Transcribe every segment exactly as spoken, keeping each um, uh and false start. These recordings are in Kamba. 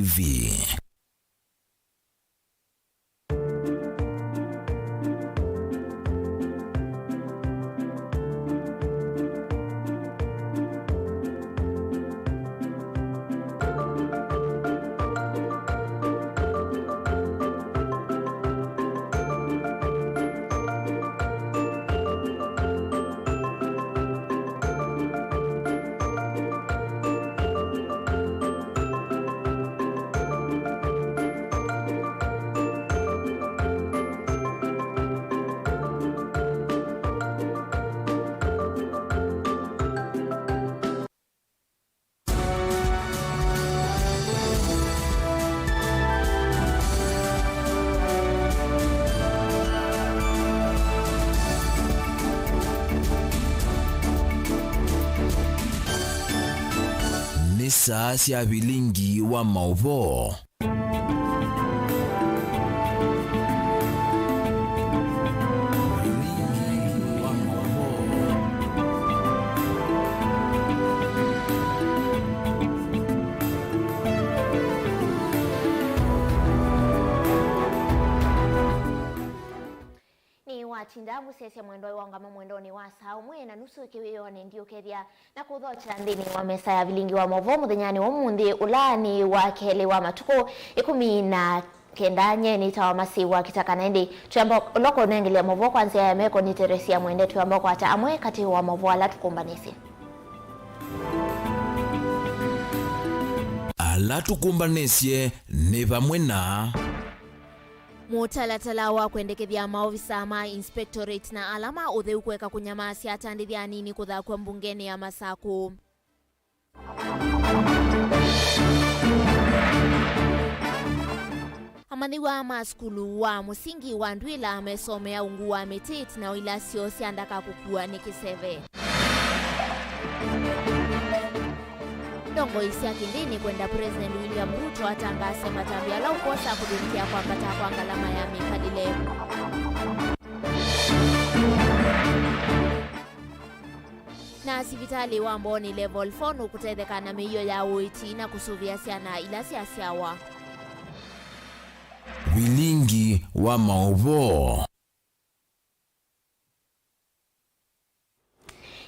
V. Nĩ saa sya vilingi wa maũvoo. Nĩwatinda ngũsyaĩĩsya mwendwa wĩ wa ũngama mwendonĩ wa saa ũmwe na nusu kĩwĩonĩ ndiũkethya na kũthokya nthĩnĩ wa mesa ya vilingi wa maũvoo mũthenyanĩ wa ũmũnthĩ, ũla nĩ wa kelĩ wa matukũ ĩkũmi na kenda. Nyie nĩtawa Masi wa Kĩtaka, na ĩndĩ twĩamba ũla kũnengelea maũvoo kwa nzĩa ya meko nĩ Teresia Mwende. Twĩamba kwata amwe katĩ wa maũvoo ala tũkũmbanĩsye. Ala tũkũmbanĩsye nĩ vamwe na. Mũtalatala wa kwendekethya maovisa ma inspectorate na ala ma ũtheu kũeka kũnyamaasya atandĩthya anini kũthakw'a mbungenĩ ya Masakũ. Amanyĩw'a ma sukulu wa mũsingi wa Ndwĩla mesomea ungu wa mĩtĩ ĩtina wa ila syoo sya ndaka kũkuwa nĩ kĩseve. Ndongoi sya kĩndĩnĩ kwenda President William Ruto atangaase matambya ala ũkosa kũthĩnĩkĩa kwambata kwa ngalama ya mĩkalĩle. Na sivitalĩ wa Mbooni Level four nũkũtetheka na mĩio ya ũiiti na kũsũvĩa syana ila syasyawa. Vilingi wa maũvoo.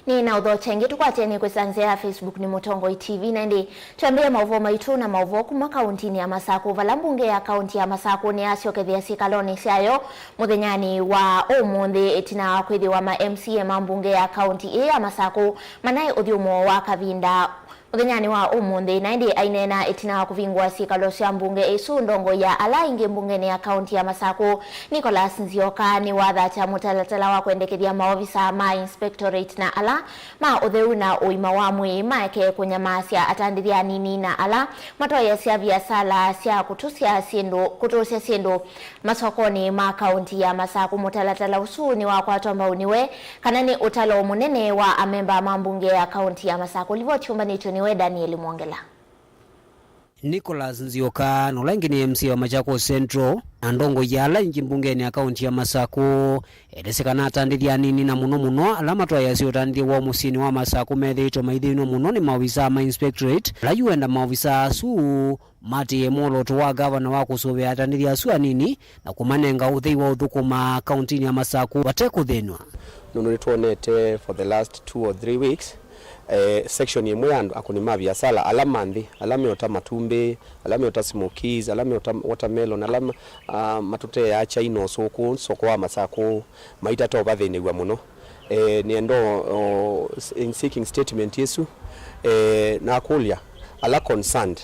Nĩ na ũthokya ĩngĩ tũkwatene kwĩsa nzĩa ya Facebook nĩ Mũtongoi T V, na ĩndĩ twambĩe maũvoo maitũ na maũvoo kuma kauntinĩ ya Masakũ, vala mbunge ya kaunti ya Masakũ nĩyasyokethĩa syĩkalonĩ syayo mũthenyanĩ wa ũmũnthĩ, ĩtina wa kwĩthĩwa ma M C A ma mbunge ya kaunti ĩĩ ya Masakũ manaĩ ũthyũmũo wa kavinda. Mũthenyanĩ wa ũmũnthĩ, na ĩndĩ aineena ĩtina wa kũvingũa syĩkalo sya mbunge ĩsu, ndongoi ya ala aingĩ mbungenĩ ya kaunti ya Masakũ, Nicholas Nzioka, nĩwathatya mũtalatala wa kwendekethya maovisa ma inspectorate na ala ma ũtheu na ũima wa mwĩĩ maeke kũnyamaasya atandĩthya anini na ala matwaĩasya viasala sya kũtũsya syĩndũ, kũtũsya syĩndũ masokonĩ ma kaunti ya Masakũ. Mũtalatala ũsu nĩwakwatwa mbau nĩwe kana nĩ ũtalo mũnene wa amemba ma mbunge ya kaunti ya Masakũ. Livoti yũmbanĩtw'e nĩwe Daniel Mwongela. Nicholas Nzioka, na ũla ĩngĩ nĩ M C A wa Machakos Central, na ndongoi ya ala aingĩ mbungenĩ ya kaunti ya Masakũ, elesye kana atandĩthya anini na mũno mũno ala matwaĩasya ũtandĩthya wa mũsyĩnĩ wa Masakũ methĩĩtwe maithĩnw'a mũno nĩ maovisaa ma inspectorate, ala yu enda maovisaa asu matĩĩe mwolooto wa gavana wa kũsũvĩa atandĩthya asu anini na kũmanenga ũthei wa ũthũkũma kauntinĩ ya Masakũ vate kũthĩnw'a. Nũndũ nĩtwonete for the last two or three weeks, eh, section ĩmwe ya andũ, akũni ma viasala, ala ma nthĩ, ala meũta matumbĩ, ala meũta smokies, ala meũta watermelon, ala ma-, ah, matũteaa kyai na ũsũkũ soko wa Masakũ, maitata ũvathĩnĩw'a mũno. Eh, nĩenda o, in seeking statement ĩsu, eh, nakũlya ala concerned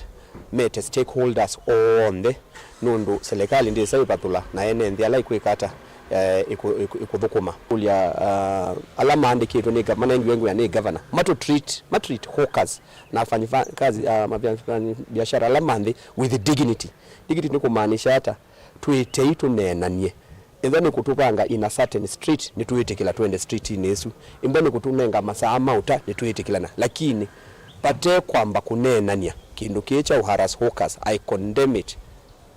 mete stakeholders onthe, nũndũ silikalĩ ndĩsa ĩvathũla na ene nthĩ ala ikwĩka ata, eh, ĩkũ-, ĩkũ-, ĩkũthũkũma. Kũlya, ah, ala maandĩkĩtwe nĩ gov-, manengiwe ngũya nĩ gavana, matũ treat, ma treat hawkers na wafanyikazi, ah, mabiashara ala ma nthĩ with dignity. Dignity nĩ kũmaanisha ata? Twĩtei tũneenanie. Ĩndĩ nĩ kũtũvanga in a certain street, nĩtwĩtĩkĩla twende streetinĩ ĩsu. Ĩndĩ nĩ kũtũnenga masaa ma ũta, nĩtwĩtĩkĩlana. Lakini, vate kwamba kũneenany'a kĩndũ kĩĩ kya ũharass hawkers, I condemn it.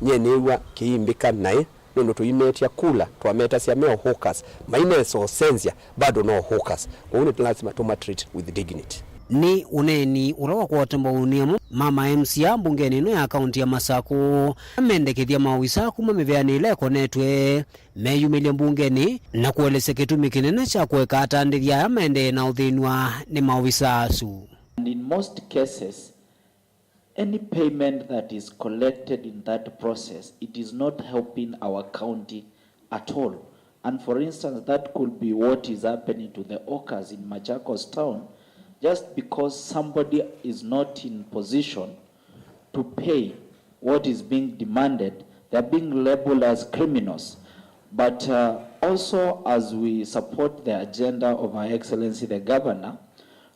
Nyie nĩw'a kĩimbĩka naĩ, nũndũ tũimetya kula, twametasya me o hawkers, mainesa ũsenzya, bado no hawkers. Kwoou nĩ lazima tũma treat with dignity. Nĩ ũneeni ũla wakwata mbau nĩ amwe ma ma M C A mbungenĩ ĩno ya kaunti ya Masakũ, amendekethya maovisa kuma mĩvĩanĩ ĩla ĩkonetwe meyumĩlye mbungenĩ na kũelesya kĩtumi kĩnene kya kũeka atandĩthya aya maendee na ũthĩnw'a nĩ maovisa asu. And in most cases, any payment that is collected in that process, it is not helping our county at all. And for instance, that could be what is happening to the hawkers in Machakos town, just because somebody is not in position to pay what is being demanded, they are being labeled as criminals. But uh, also, as we support the agenda of Her Excellency the Governor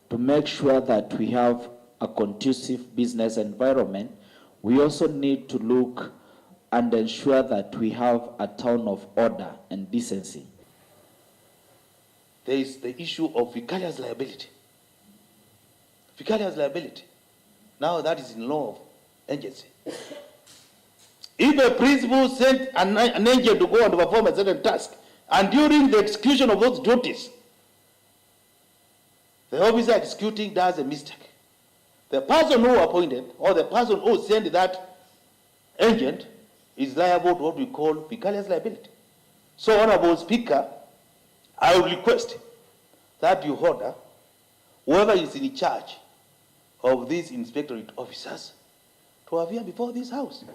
to make sure that we have a conducive business environment, we also need to look and ensure that we have a town of order and decency. There is the issue of vicarious liability. Vicarious liability. Now that is in law of agency. If a principal sent an, an agent to go and perform a certain task, and during the execution of those duties, the officer executing does a mistake, the person who appointed or the person who sent that agent is liable to what we call vicarious liability. So, Honorable Speaker, I would request that you order whoever is in charge of these inspectorate officers to appear before this house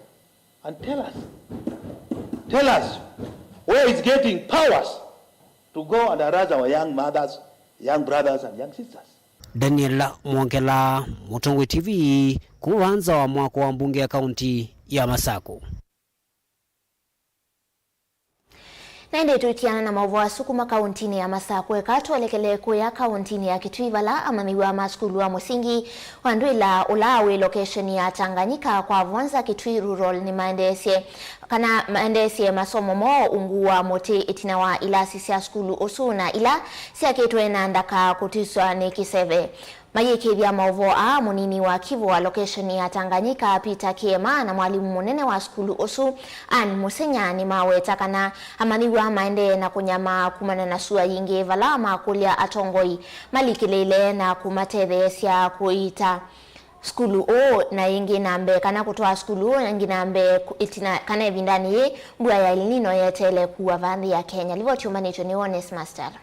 and tell us, tell us where is getting powers to go and harass our young mothers, young brothers and young sisters. Daniel Mwongela, Mũtongoi T V, kuma wanza wa mwako wa mbunge ya kaunti ya Masakũ. Na ĩndĩ tũitiana na maũvoo asu kuma kauntinĩ ya Masakũ, eka twelekele kũya kauntinĩ ya Kitui, vala amanyĩw'a ma sukulu wa mũsingi wa Ndwĩla ũla wĩ lokesheni ya Tanganyika kwa Vonza, Kitui Rural, nĩmaendeesye kana maendeesye masomo moo ungu wa mũtĩ ĩtina wa ilasi sya sukulu ũsu na ila syakĩtwe na ndaka kũtwiswa nĩ kĩseve. Mayĩkĩĩthya maũvoo aa, mũnini wa Kivu wa lokesheni ya Tanganyika, Peter Kiema, na mwalimũ mũnene wa sukulu ũsu, Ann Mũsenya, nĩmaweta kana amanyĩw'a maendee na kũnyamaa kumana na sua yingĩ vala makũlya atongoi malikĩlĩĩle na kũmatetheesya kũiita sukulu ũũ na ĩngĩ na mbee, kana kũtwaa sukulu ũũ ĩngĩ na mbee ku-, ĩtina, kana ĩvindanĩ yĩĩ mbua ya El Nino yeteele kuwa vaa nthĩ ya Kenya. Livoti yũmbanĩtw'e nĩ Onesmus Tala.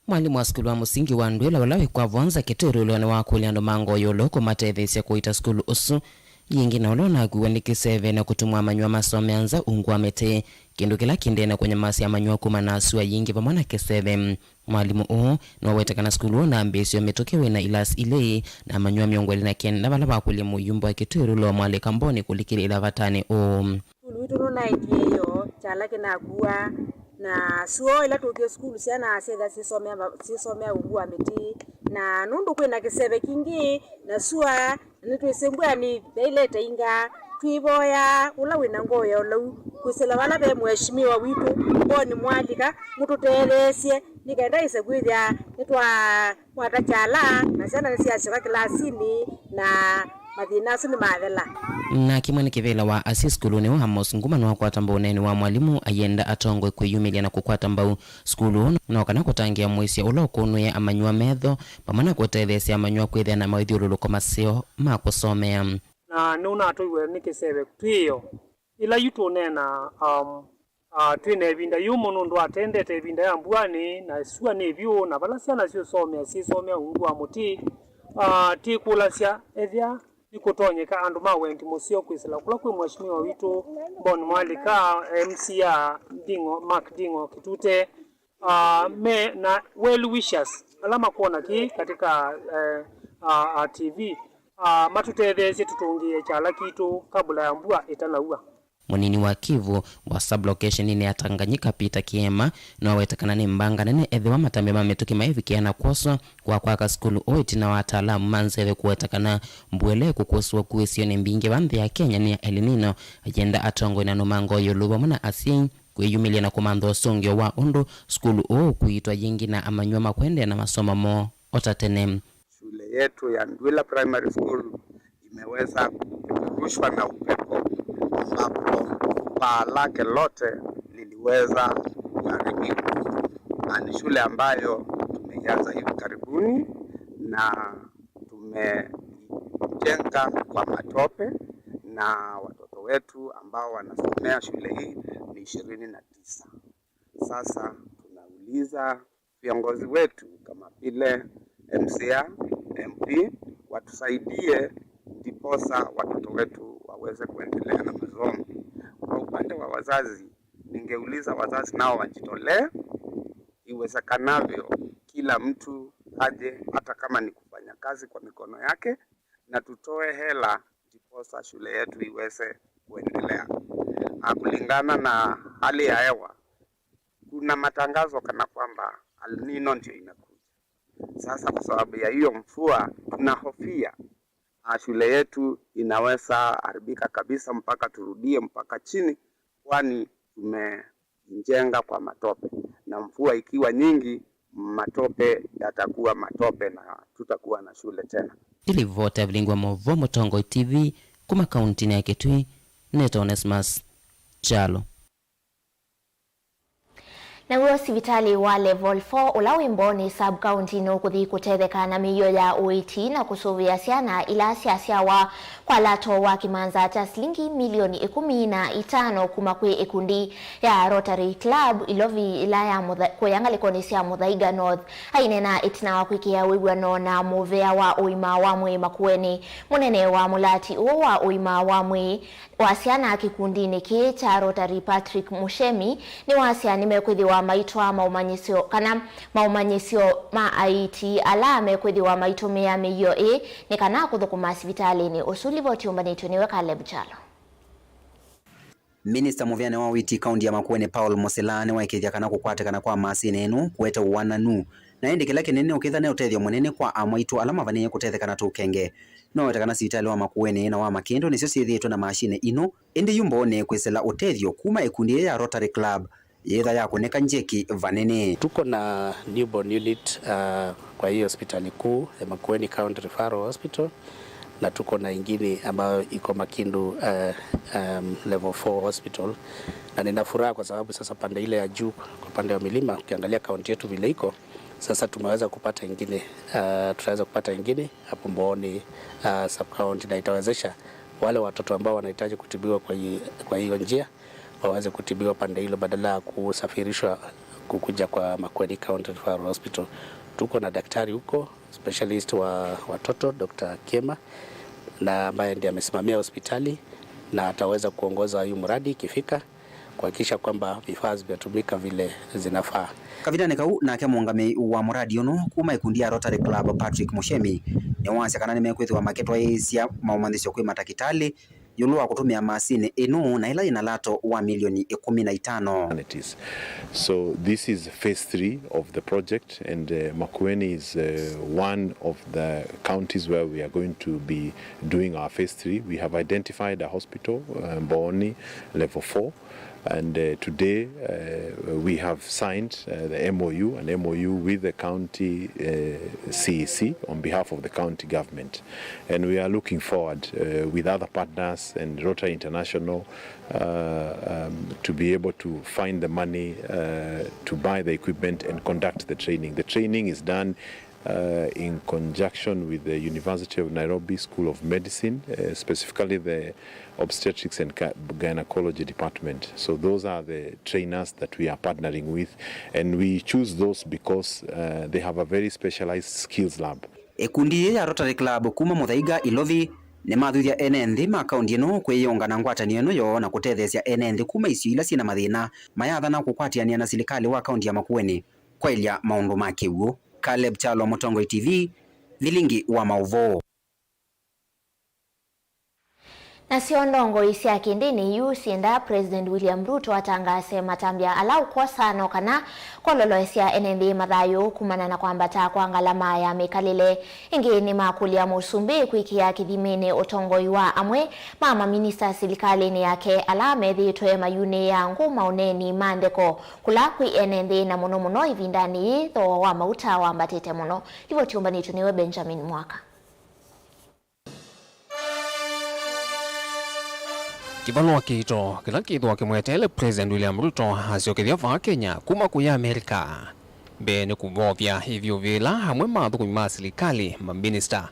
Mwalimũ wa sukulu wa mũsingi wa Ndwĩla ũla wĩ kwa Vonza, Kitui Rural, nĩwakũlya andũ ma Ngoyolo kũmatetheesya kũiita sukulu ũsu. Yĩngĩ na ũla ũnakuwa nĩ kĩseve na kũtuma amanyĩw'a masomea nza ungu wa mĩtĩ, kĩndũ kĩla kĩendee na kũnyamasya amanyĩw'a kumana na sua yingĩ vamwe na kĩseve. Mwalimũ ũũ nĩwaweta kana sukulu ũũ nambĩĩsyo mĩtũkĩ wĩna ilasi ilĩ na amanyĩw'a mĩongo ĩlĩ na kenda, vala vakũlya mũyumba wa Kitui Rural Mwalĩka Mboni kũlikĩlĩĩla vatanĩ ũũ. Sukulu witũ nũnaekie ĩoo, kyala kĩnakuaa, na sua ĩla tũkie sukulu syana syĩthĩa syĩsomea ma-, syĩsomea ungu wa mĩtĩ, na nũndũ kwĩna kĩseve kingĩ na sua, na nĩtwĩsĩ mbua nĩ yailete inga, twĩvoya ũla wĩna ngoo ya ũlau kwĩsĩla vala ve mũeshimiwa witũ Mboni Mwalĩka, mũtũtetheesye nĩ kenda ĩse kwĩthĩa nĩtwa kwata kyala, na syana nĩsyasyoka kĩlasinĩ, na mathĩna asu nĩmathela. Nake mwene kĩvĩla wa asyai sukulunĩ wa Amos Nguma nĩwakwata mbau ũneeni wa mwalimũ ayenda atongoi kwĩyumĩlya na kũkwata mbau sukulu ũũ, no kana kũtangĩĩa mũisyo ũla ũkũnw'ĩe amanyĩw'a metho, vamwe na kũtetheesya amanyĩw'a kwĩthĩa na mawĩthyũlũlũko maseo ma kũsomea. Na nĩũnatũiwe nĩ kĩseve twĩo. Ĩla yu tũneena, um, Ah, twĩ na ĩvinda yũmũ nũndũ wa tendete ĩvinda ya mbuanĩ, na sua nĩ vyũ, na vala syana syĩsomea, syĩsomea ungu wa mũtĩ. Ah, twĩkũlasya ethĩa nĩkũtonyeka andũ ma wendi mũseo kwĩsĩla kũla kwĩ Mheshimiwa witũ Bon Mwalĩka, M C A Nding'o, Mark Nding'o Kitute, ah, me na well wishers ala makwona kĩĩ katika, eh, ah, ah, T V, ah, matũtetheesye tũtũngĩĩe kyala kitũ kabla ya mbua ĩtanaua. Mũnini wa Kivu wa sub-location-inĩ ya Tanganyika, Peter Kiema, nĩwaweta kana nĩ mbanga nene ethĩwa matambya ma mĩtũkĩ maivikĩa na kwoswa kwa kwaka sukulu ũũ ĩtina wa ataalamu ma nzeve kũweta kana mbua ĩla ĩkũkũsĩwa kũĩsĩonĩ mbingĩ va nthĩ ya Kenya nĩ ya El Nino. Ayenda atongoi na nũmango ĩũlũ vamwe na asyai kwĩyumĩlya na kũmantha ũsũngĩo wa ũndũ sukulu ũũ ũkũiitwa yĩngĩ na amanyĩw'a makwendeea na masomo moo o ta tene. Shule yetu ya Ndwila Primary School imeweza kupeperushwa na upepo, ambapo paa lake lote liliweza kuharibika, na ni shule ambayo tume- tulianza hivi karibuni na tumejenga kwa matope, na watoto wetu ambao wanasomea shule hii ni ishirini na tisa. Sasa tunauliza viongozi wetu kama vile M C A, M P, watusaidie ndiposa watoto wetu waweze kuendelea na masomo. Kwa upande wa wazazi, ningeuliza wazazi nao wajitolee iwezekanavyo, kila mtu aje, hata kama ni kufanya kazi kwa mikono yake, na tutoe hela ndiposa shule yetu iweze kuendelea. Ah, kulingana na hali ya hewa, kuna matangazo kana kwamba El Nino ndio inakuja. Sasa kwa sababu ya hiyo mvua, tunahofia, ah, shule yetu inaweza haribika kabisa mpaka turudie mpaka chini, kwani tumejenga kwa matope, na mvua ikiwa nyingi, matope yatakuwa matope na tutakuwa na shule tena. Nĩ livoti ya Vilingi wa Mauvoo Mũtongoi T V kuma kauntinĩ ya Kitui, nĩtawa Onesmus Kyalo. Naw'o sivitalĩ wa Level four ũla wĩ Mbooni sub-county nũkũthi kũtetheka na mĩio ya ũiiti na kũsũvĩa syana ila syasyawa kwa lato wa kĩmanza kya silingi milioni ĩkũmi na itano kuma kwĩ ĩkundi ya Rotary Club Ilovi ĩla ya Mũtha-, kũya ngalĩkonĩ sya Mũthaiga North. Aineena ĩtina wa kwĩkĩa wĩw'ano na mũvea wa ũima wa mwĩĩ Makueni, mũnene wa mũlati ũũ wa ũima wa mwĩĩ wa syana kĩkundinĩ kĩĩ kya Rotary Patrick Mushemi nĩwasya nĩmekwĩthĩwa maitwaa maũmanyĩsyo kana maũmanyĩsyo ma aiiti ala mekwĩthĩwa maitũmĩa mĩio ĩĩ nĩ kana kũthũkũma sivitalĩnĩ ũsu. Livoti yũmbanĩtw'e nĩwe Caleb Kyalo. Minista mũvĩanĩ wa ũiiti kaunti ya Makueni Paul Musila nĩwaĩkĩĩthya kana kũkwatĩkana kwa masinĩ ĩno kũete ũananu, na ĩndĩ kĩla kĩnene ũkĩtha nĩ ũtethyo mũnene kwa amwaitũ ala mavanĩĩe kũtetheka na tũkenge. Nowete kana sivitalĩ wa Makueni na wa Makĩndũ nĩsyo syĩthĩĩtwe na masinĩ ino, ĩndĩ yu Mbooni kwĩsĩla ũtethyo kuma ĩkundi yĩĩ ya Rotary Club yĩtha yakũnĩka njeki vanene. Tuko na newborn unit, uh, kwa hii hospitali kuu ya Makueni County Referral Hospital, na tuko na ingine ambayo iko Makindu, uh, um, Level four Hospital, na nina furaha kwa sababu sasa pande ile ya juu, kwa pande wa milima, ukiangalia kaunti yetu vile iko sasa, tumeweza kupata ingine, uh, tutaweza kupata ingine hapo Mbooni, uh, sub-county, na itawezesha wale watoto ambao wanahitaji kutibiwa kwa hii, kwa hiyo njia waweze kutibiwa pande hilo badala ya kusafirishwa kukuja kwa Makueni County Referral Hospital. Tuko na daktari huko, specialist wa watoto, Doctor Kiema, na ambaye ndiye amesimamia hospitali na ataweza kuongoza hii mradi ikifika, kuhakikisha kwamba vifaa zimetumika vile zinafaa. Kavindanĩ kau, nake mũũngamĩi wa mũradi ũno kuma ĩkundi ya Rotary Club, Patrick Mushemi, nĩwasya kana nĩmekwĩthĩwa makĩtwaĩĩsya maũmanyĩsyo kwĩ matakĩtalĩ ĩũlũ wa kũtũmĩa masinĩ ĩno na ĩla yĩna lato wa milioni ĩkũmi na itano. So this is phase three of the project, and, uh, Makueni is, uh, one of the counties where we are going to be doing our phase three. We have identified a hospital, uh, Mbooni Level four, and, uh, today, uh, we have signed, uh, the M O U, an M O U with the county, uh, C E C on behalf of the county government. And we are looking forward, uh, with other partners and Rotary International, uh, um, to be able to find the money, uh, to buy the equipment and conduct the training. The training is done, uh, in conjunction with the University of Nairobi School of Medicine, uh, specifically the Obstetrics and Gy-, Gynecology Department. So those are the trainers that we are partnering with, and we choose those because, uh, they have a very specialized skills lab. Ĩkundi yĩĩ ya Rotary Club kuma Mũthaiga Ilovi nĩmathuthya ene nthĩ ma kaunti ĩno kwĩyĩũnga na ngwatanĩo ĩno yoo na kũtetheesya ene nthĩ kuma isio ila syĩna mathĩna mayathana kũkwatĩanĩa na silikalĩ wa kaunti ya Makueni kwaĩlya maũndũ ma kĩw'ũ. Caleb Kyalo, Mũtongoi T V, Vilingi wa Maũvoo. Nasyo ndongoi sya kĩndĩnĩ yu syendaa President William Ruto atangaase matambya ala ũkwosa no kana kwololoesya ene nthĩ mathayũ kumana na kwambata kwa ngalama ya mĩkalĩle. Ĩngĩ nĩmakũlya mũsumbĩ kwĩkĩa kĩthimĩnĩ ũtongoi wa amwe ma maminista silikalĩnĩ yake ala methĩĩtwe mayunĩĩa ngũ maũneeni ma ntheko kũla kwĩ ene nthĩ, na mũno mũno ĩvindanĩ yĩĩ thooa wa mauta wambatĩte mũno. Livoti yũmbanĩtw'e nĩwe Benjamin Mwaka. Kĩvalũa kĩito kĩla kĩthĩwa kĩmweteele President William Ruto asyokethya vaa Kenya kuma kũya Amerika. Mbee nĩ kũvovya ĩvyũvĩla amwe ma athũkũmi ma silikalĩ, maminista,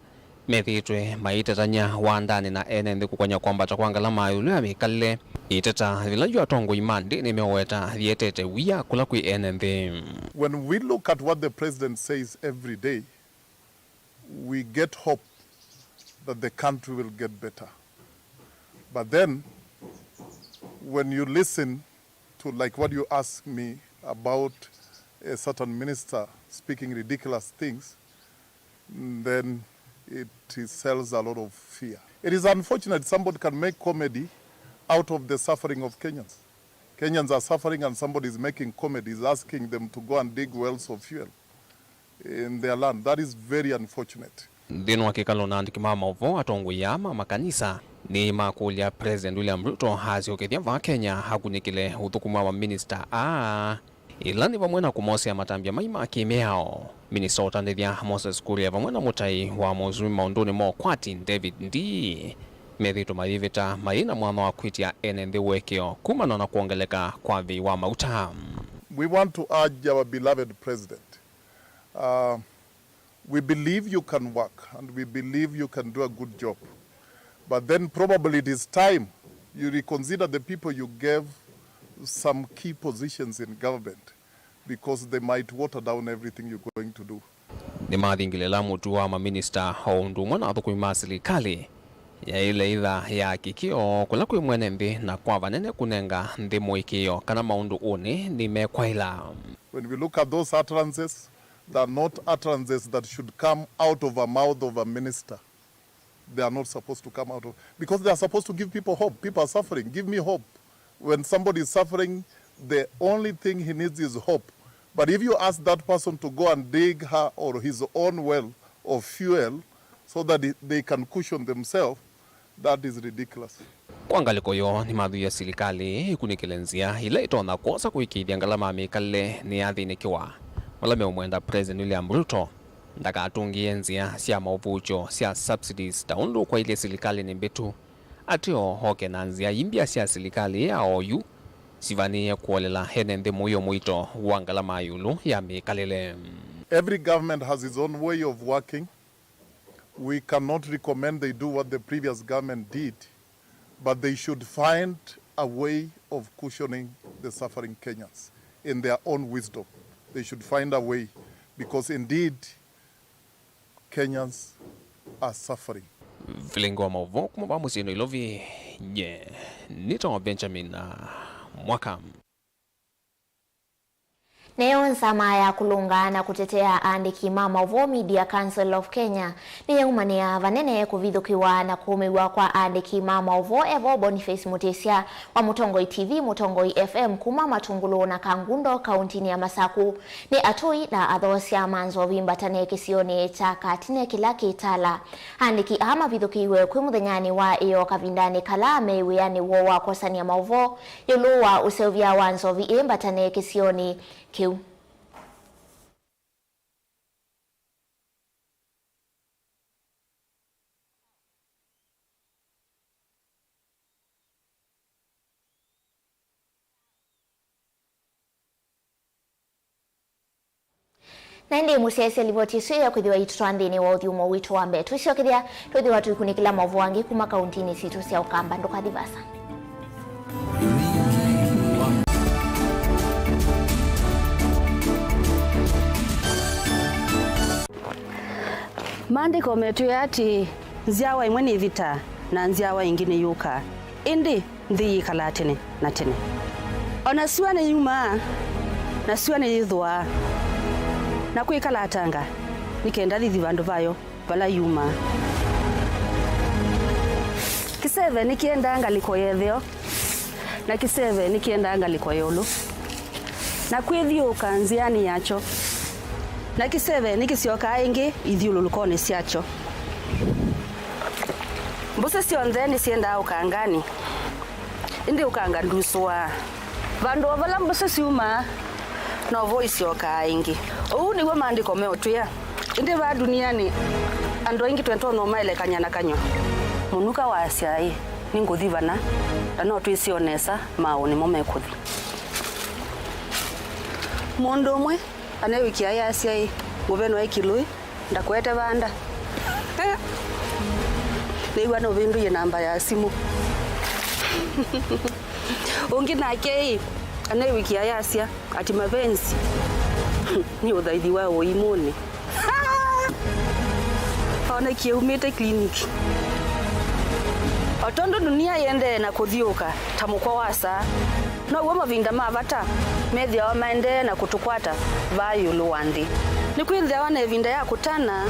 methĩĩtwe maitetany'a wandanĩ na ene nthĩ kũkonya kwambata kwa ngalama ya ĩũlũ ya mĩkalĩle, iteta yĩla yu atongoi ma ndĩni meũweta yĩetete wia kũla kwĩ ene nthĩ. When we look at what the president says every day, we get hope that the country will get better. But then, when you listen to, like, what you ask me about a certain minister speaking ridiculous things, then it sells a lot of fear. It is unfortunate somebody can make comedy out of the suffering of Kenyans. Kenyans are suffering and somebody is making comedy, is asking them to go and dig wells of fuel in their land. That is very unfortunate. Nthĩnĩ wa kĩkalo na andĩki ma maũvoo, atongoi aa ma makanisa nĩmakũlya President William Ruto asyokethya vaa Kenya akunĩkĩle ũthũkũmi wa maminista aa, ĩla nĩ vamwe na kũmosea matambya mai ma kĩmĩao. Minista wa ũtandĩthya Moses Kuria vamwe na mũtai wa mũsũvi maũndũnĩ ma ũkwati David Ndii methĩĩtwe mayĩvĩta mayĩ na mwanya wa kwĩtya ene nthĩ ũekeo kumana na kwongeleka kwa vei wa mauta. We want to urge our beloved president, uh, we believe you can work and we believe you can do a good job. But then probably it is time you reconsider the people you gave some key positions in government, because they might water down everything you're going to do. Nĩmathingĩlĩla mũtuo wa maminista o ũndũ ũmwe na athũkũmi ma silikalĩ yaĩle itha ya kĩkĩo kũla kwĩ mwene nthĩ na kwa vanene kũnenga nthĩ mũĩkĩĩo kana maũndũ ũnĩ nĩmekwaĩla. When we look at those utterances, they are not utterances that should come out of a mouth of a minister. They are not supposed to come out of, because they are supposed to give people hope. People are suffering. Give me hope. When somebody is suffering, the only thing he needs is hope. But if you ask that person to go and dig her or his own well of fuel so that they can cushion themselves, that is ridiculous. Kwa ngalĩko yoo, nĩmathũie silikalĩ ĩkunĩkĩle nzĩa ila itonya kwosa kũĩkĩĩthya ngalama ya mĩkalĩle nĩyathĩnĩkĩwa. Vala meũmwenda President William Ruto ndakatũngĩe nzĩa sya maũvũkyo sya subsidies ta ũndũ kwaĩlye silikalĩnĩ mbĩtu, ateo oke na nzĩa imbya sya silikalĩ ya oyu sivanĩĩe kũolela ene nthĩ mũio mũito wa ngalama ya ĩũlũ ya mĩkalĩle. Every government has its own way of working. We cannot recommend they do what the previous government did, but they should find a way of cushioning the suffering Kenyans in their own wisdom. They should find a way, because indeed Kenyans are suffering. Vilingi wa maũvoo kuma vaa mũsyĩ Nairobi, nye nĩtawa Benjamin, ah, Mwaka. Nayo nzama ya kũlũnga na kũtetea aandĩki ma maũvoo, Media Council of Kenya, nĩyaumanĩa vanene kũvithũkĩwa na kũũmĩw'a kwa aandĩki ma maũvoo, evo Boniface Mutisya wa Mũtongoi T V, Mũtongoi F M kuma Matungulu na Kangundo, kauntinĩ ya Masaku, nĩ atũi na athoosya ma nzovi mbatane kĩsionĩ kya Katine kĩla kĩ Tala. Aandĩki aa mavithũkĩiwe kwĩ mũthenyanĩ wa ĩoo kavindanĩ kala me wĩanĩ woo wa kwosany'a maũvoo ĩũlũ wa ũseũvya wa nzovi ĩĩ mbatane kĩsionĩ kĩu. Na ĩndĩ mũsyaĩĩsya livoti ĩsu ya kwĩthĩwa itũtwaa nthĩnĩ wa ũthyũmũo witũ wa mbee. Twĩsyokethya, twĩthĩwa tũikunĩkĩla maũvoo angĩ kuma kauntinĩ sitũ sya Ũkamba. Ndũkathi vaasa. Maandĩko metwĩe atĩĩ, nzyawa ĩmwe nĩyĩvitaa, na nzyawa ĩngĩ nĩyũkaa, ĩndĩ nthĩ yĩkalaa tene na tene. O na syũa nĩyumaa, na syũa nĩyĩthũaa, na kwĩkalatanga, nĩ kenda yĩthi vandũ vayo vala yumaa. Kĩseve nĩkĩendaa ngalĩko ya ĩtheo, na kĩseve nĩkĩendaa ngalĩko ya ĩũlũ, na kwĩthyũũka nzĩanĩ yakyo, na kĩseve nĩkĩsyokaa ĩngĩ ithyũlũlũkonĩ syakyo. Mbũsĩ syonthe nĩsyendaa ũkanganĩ, ĩndĩ ũkanga ndusũaa. Vandũ o vala mbũsĩ syumaa, novo isyokaa ĩngĩ. Ũu nĩw'o Maandĩko meũtwĩa. Ĩndĩ vaa ndunianĩ, andũ aingĩ twĩtonya ũmaelekany'a na kanyw'a. Mũnuka waasya, ĩ, nĩngũthi vana, na no twĩsĩ o nesa maaũ nĩmo mekũthi. Mũndũ ũmwe Anewĩkĩa yasya ĩ, mũveno ĩ kĩlũĩ, ndakwete vanda. Nĩw'a nũvĩndũie namba ya simũ. Ũngĩ nake ĩ, anewĩkĩa yasya ati mapenzi nĩ ũthaithi wa ũimũnĩ. Onekie umĩte clinic. O tondũ dunia yĩendee na kũthiũka ta mũkwa wa saa, now'o mavinda ma vata methĩawa maendee na kũtũkwata vaa ĩũlũ wa nthĩ. Nĩkwĩthĩawa na ĩvinda ya kũtana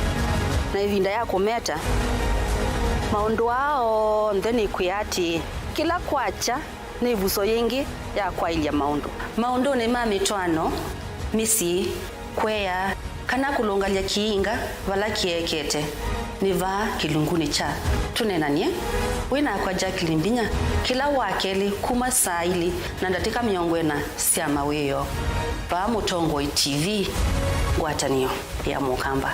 na ĩvinda ya kũmeta. Maũndũ aa onthe nĩkwĩa atĩĩ, kĩla kwakya nĩ ĩvuso yĩngĩ ya kwaĩlya maũndũ. Maũndũnĩ ma mĩtwaano, mĩsyĩ, kũea, kana kũlũngalya kĩinga vala kĩekete, nĩ vaa kĩlungunĩ kya Tũneenany'e wĩ nakwa Jacqueline Mbinya kĩla Wakelĩ kuma saa ilĩ na ndatĩka mĩongo ĩna sya mawĩoo, vaa Mũtongoi T V, ngwatanĩo ya Mũkamba.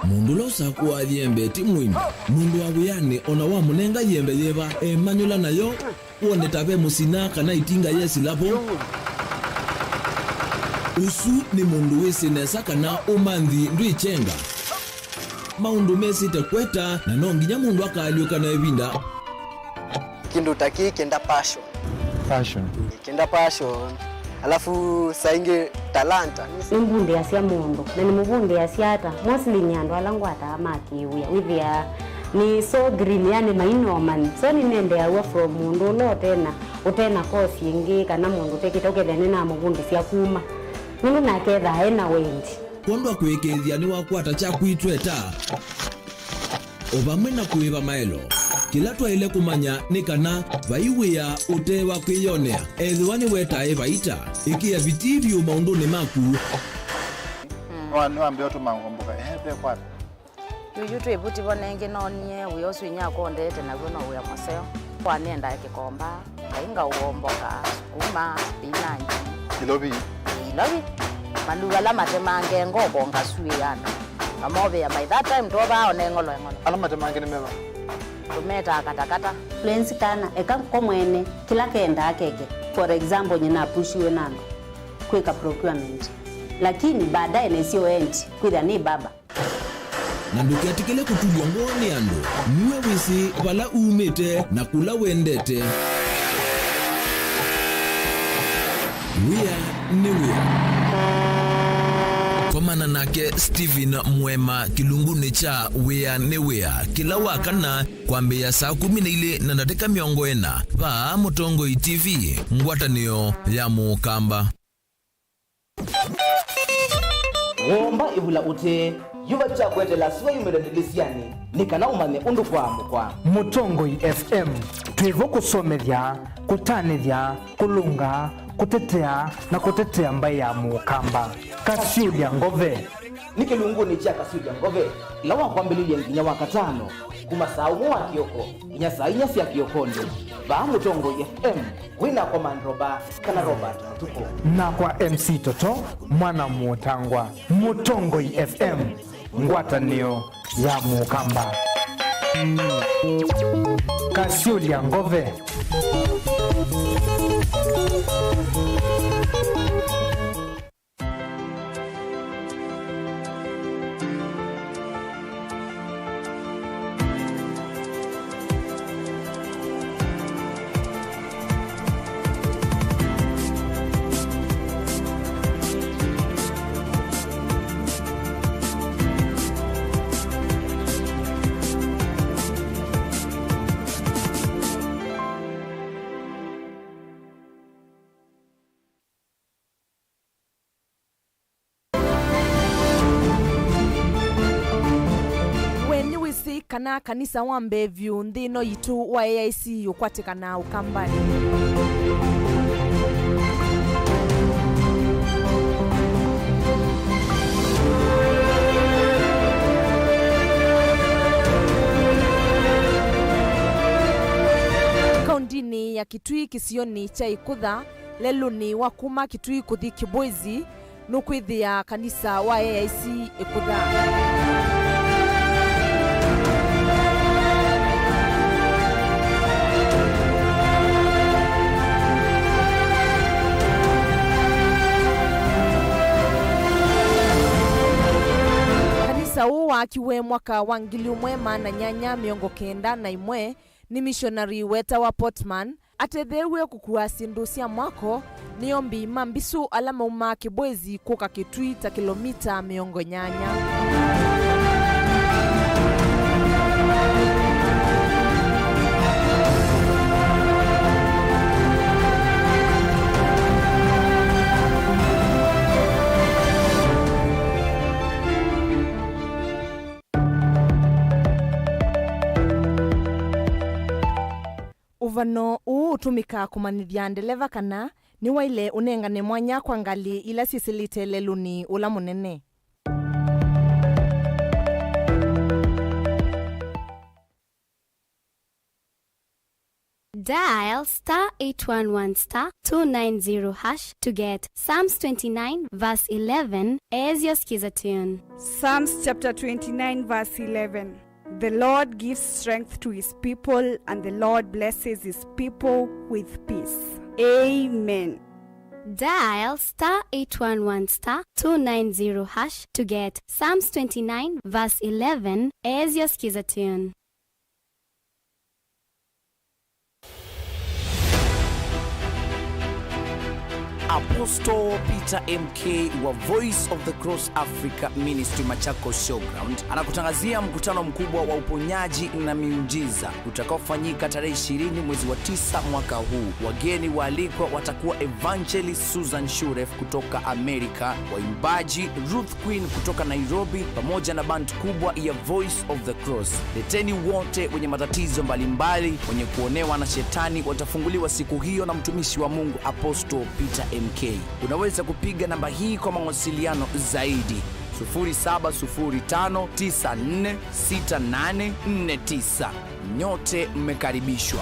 Mũndũ ũla ũsakũaa yembe ti mũimi, nũndũ wa wĩanĩ o na wamũnenga yembe yĩva, emanyũla nayo, wone ta ve mũsina kana ĩtinga yesĩla vo. Ũsu nĩ mũndũ wĩsĩ nesa kana ũmanthi ndwĩkyenga. Maũndũ mesĩte kweta, na no nginya mũndũ akaalyũka na ĩvinda. Kĩndũ ta kĩĩ kĩenda passion. Passion. Kĩenda passion. Alafu saa ingĩ talanta. Nĩmbundĩasya mũndũ, na nĩmũvundĩasya ata? Mostly nĩ andũ ala ngwataa ma kĩwĩa. Wĩthĩaa nĩ so green, yani mainomani. So nĩnendeaw'a from mũndũ ũla ũtena, ũtena course ĩngĩ, kana mũndũ ũtekĩte, ũkethĩa nĩnamũvundĩsya kuma. Nũndũ nake ethaa ena wendi. Kwondũ wa kũĩkĩĩthya nĩwakwata kyaku itweta, o vamwe na kũĩva maelo. Kĩla twaĩle kũmanya nĩ kana vai wĩa ũte wa kwĩyonea, ethĩwa nĩwetae vaita, ĩkĩa vitii vyũ maũndũnĩ maku. Nĩwa-, nĩwambĩa ũtũma ngomboka, ehe, ve kwata. Yuyu twĩ vuti vo nengĩ noonie wĩa ũsu inyakwa ũndete naw'o no wĩa mũseo. Kwa nĩendae kĩkomba, kainga ũomboka, sukuma, spinach. Ilovi. Ilovi. Maluva ala matemange ngoko ngasuĩe andũ. Mamovĩa by that time twovaa one ng'olo eng'olo. Ala matemange nĩ meva? Tũmetaa katakata. Lwenzi kana, eka ko mwene, kĩla kendaa keke. For example, nyina apushiwe na andũ kwĩka procurement. Lakini baadaye nesio endi, kwĩthĩa nĩ baba. Na ndũketĩkĩle kũtulw'a ngoo nĩ andũ. Nue wĩsĩ vala umĩte na kũla wendete. Wĩa nĩ wĩa. Komana nake Stephen Mwema kĩlungunĩ kya Wĩa nĩ Wĩa kĩla wa kana kwambĩĩa saa kũmi na ilĩ na ndatĩka mĩongo ĩna vaa Mũtongoi T V, ngwatanĩo ya Mũkamba. Womba ĩvula ũtee, yuva kya kũetela sua yumĩle ndĩlĩsyanĩ, nĩ kana ũmanye ũndũ kwaamũkwa. Mũtongoi F M, twĩ vo kũsomethya, kũtanĩthya, kũlũnga, kũtetea, na kũtetea mbaĩ ya Mũkamba. Kasyũlya Ngove. Nĩ kĩlungunĩ kya Kasyũlya Ngove, ĩla wa kwambĩlĩlya nginya wa katano, kuma saa ũmwe wa kĩoko nginya saa inya sya kĩokonĩ, vaa Mũtongoi F M. Wĩ nakwa Mandroba kana Robert Mũtukũ. Nakwa M C Toto, mwana Mũtangwa. Mũtongoi F M, ngwatanĩo ya Mũkamba. Kasyũlya Ngove. We nĩwĩsĩ kana kanisa wa mbee vyũ nthĩ ĩno yitũ wa A I C ũkwatĩkanaa Ũkambanĩ? Kaũndĩnĩ ya Kitui kĩsionĩ kya Ĩkũtha, lelũnĩ wa kuma Kitui kũthi Kibwezi, nũkwĩthĩa kanisa wa A I C ĩkũtha. Kanisa ũũ waakiwe mwaka wa ngili ũmwe maana nyanya mĩongo kenda na ĩmwe nĩ mishonari wetawa Portman, atetheew'e kũkua syĩndũ sya mwako nĩ ombi ma mbisũ ala maumaa Kĩbwezi kũka Kĩtui ta kĩlomita mĩongo nyanya. Ũvano ũũ ũtũmĩkaa kũmanyĩthya ndeleva kana nĩwaĩle ũnengane mwanya kwa ngalĩ ila syĩsĩlĩte lelũnĩ ũla mũnene. Dial star eight one one star two nine zero hash to get Psalms twenty-nine verse eleven as your skiza tune. Psalms chapter twenty-nine verse eleven. The Lord gives strength to his people, and the Lord blesses his people with peace. Amen. Dial star eight one one star two nine zero hash to get Psalms twenty-nine verse eleven as your skiza tune. Apostle Peter M K wa Voice of the Cross Africa Ministry Machakos Showground anakutangazia mkutano mkubwa wa uponyaji na miujiza utakaofanyika tarehe ishirini mwezi wa tisa mwaka huu. Wageni waalikwa watakuwa Evangelist Susan Shuref kutoka Amerika, waimbaji Ruth Queen kutoka Nairobi, pamoja na band kubwa ya Voice of the Cross. Leteni wote wenye matatizo mbalimbali, wenye kuonewa na shetani watafunguliwa siku hiyo na mtumishi wa Mungu Apostle Peter M K. Unaweza kupiga namba hii kwa mawasiliano zaidi, sufuri saba sufuri tano tisa nne sita nane nne tisa. Nyote mmekaribishwa.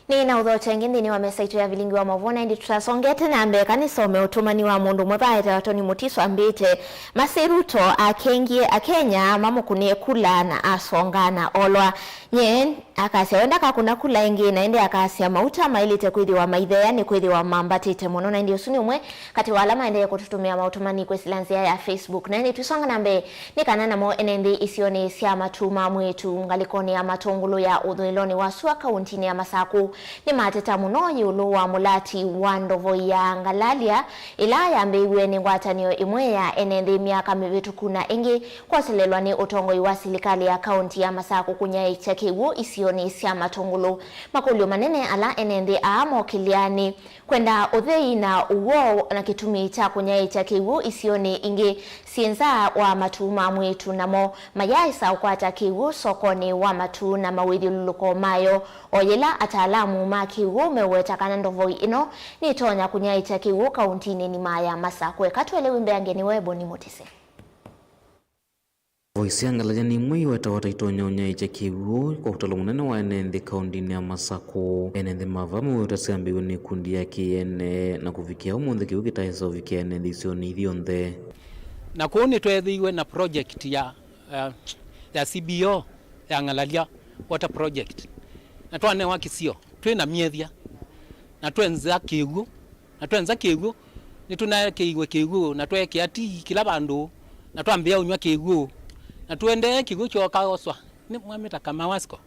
Nĩ na ũthokya ĩngĩ nthĩnĩ wa mesa itũ ya vilingi wa maũvoo, na ĩndĩ tũtasongete na mbee, ka nĩsome ũtũmani wa mũndũ ũmwe vaetawa Tony Mũtiso ambĩte, Masĩ Ruto akengie Akenya mamũkũnĩe kula na asonga na olwa. Nye akasya we ndakakũna kula ĩngĩ, na ĩndĩ akasya mauta maĩlĩte kwĩthĩwa maitheea nĩkwĩthĩwa mambatĩte mũno. Na ĩndĩ ũsu nĩ ũmwe katĩ wa ala maendee kũtũtũmĩa maũtũmani kwĩsĩla nzĩa ya Facebook. Na ĩndĩ tũisonga na mbee, nĩ kana namo ene nthĩ isionĩ sya Matuu ma Mwĩĩtu ngalĩkonĩ ya Matũngũlũ ya ũthũĩlonĩ wa sua kauntinĩ ya Masakũ nĩmateta mũno ĩũlũ wa mũlati wa ndovoi ya Ngalalya ĩla yambĩĩw'e nĩ ngwatanĩo ĩmwe ya ene nthĩ myaka mĩvĩtũku na ĩngĩ kwoselelwa nĩ ũtongoi wa silikalĩ ya kaunti ya Masakũ kũnyaĩĩkya kĩw'ũ isionĩ sya Matũngũlũ. Makũlyo manene ala ene nthĩ aa mokĩlya nĩ kwenda ũthei na ũw'o na kĩtumi kya kũnyaĩĩkya kĩw'ũ isionĩ ingĩ syĩ nza wa Matuu ma Mwĩĩtu, namo mayaaĩsa ũkwata kĩw'ũ sokonĩ wa matuu na mawĩthyũlũlũko mayo, o yĩla ataalamu ma kĩw'ũ meũweta kana ndovoi ĩno nĩtonya kũnyaĩĩkya kĩw'ũ kauntinĩ nima ya Masakũ. Eka twelewe mbeange nĩwe Boni Mũtise. Voisi ya Ngalalya nĩ imwe iwetawa ta itonya ũnyaĩĩkya kĩw'ũ kwa ũtalo mũnene wa ene nthĩ kauntinĩ ya Masakũ. Ene nthĩ ma vaa meũweta syambĩĩw'e nĩ ikundi ya kĩene, na kũvikĩa ũmũnthĩ kĩw'ũ kĩtaĩsa ũvikĩa ene nthĩ isionĩ ithyonthe. Na kũu nĩtweethĩiwe na project ya, eh, ya C B O ya Ngalalya Water Project, na twanewa kĩsio twĩ na myethya, na twenza kĩw'ũ. Na twenza kĩw'ũ, nĩtũnaekĩiwe kĩw'ũ, na tweekĩa tii kĩla vandũ, na twambĩĩa ũnyw'a kĩw'ũ, na tũendee kĩw'ũ kyooka oswa nĩ mwamĩta Kamawasco.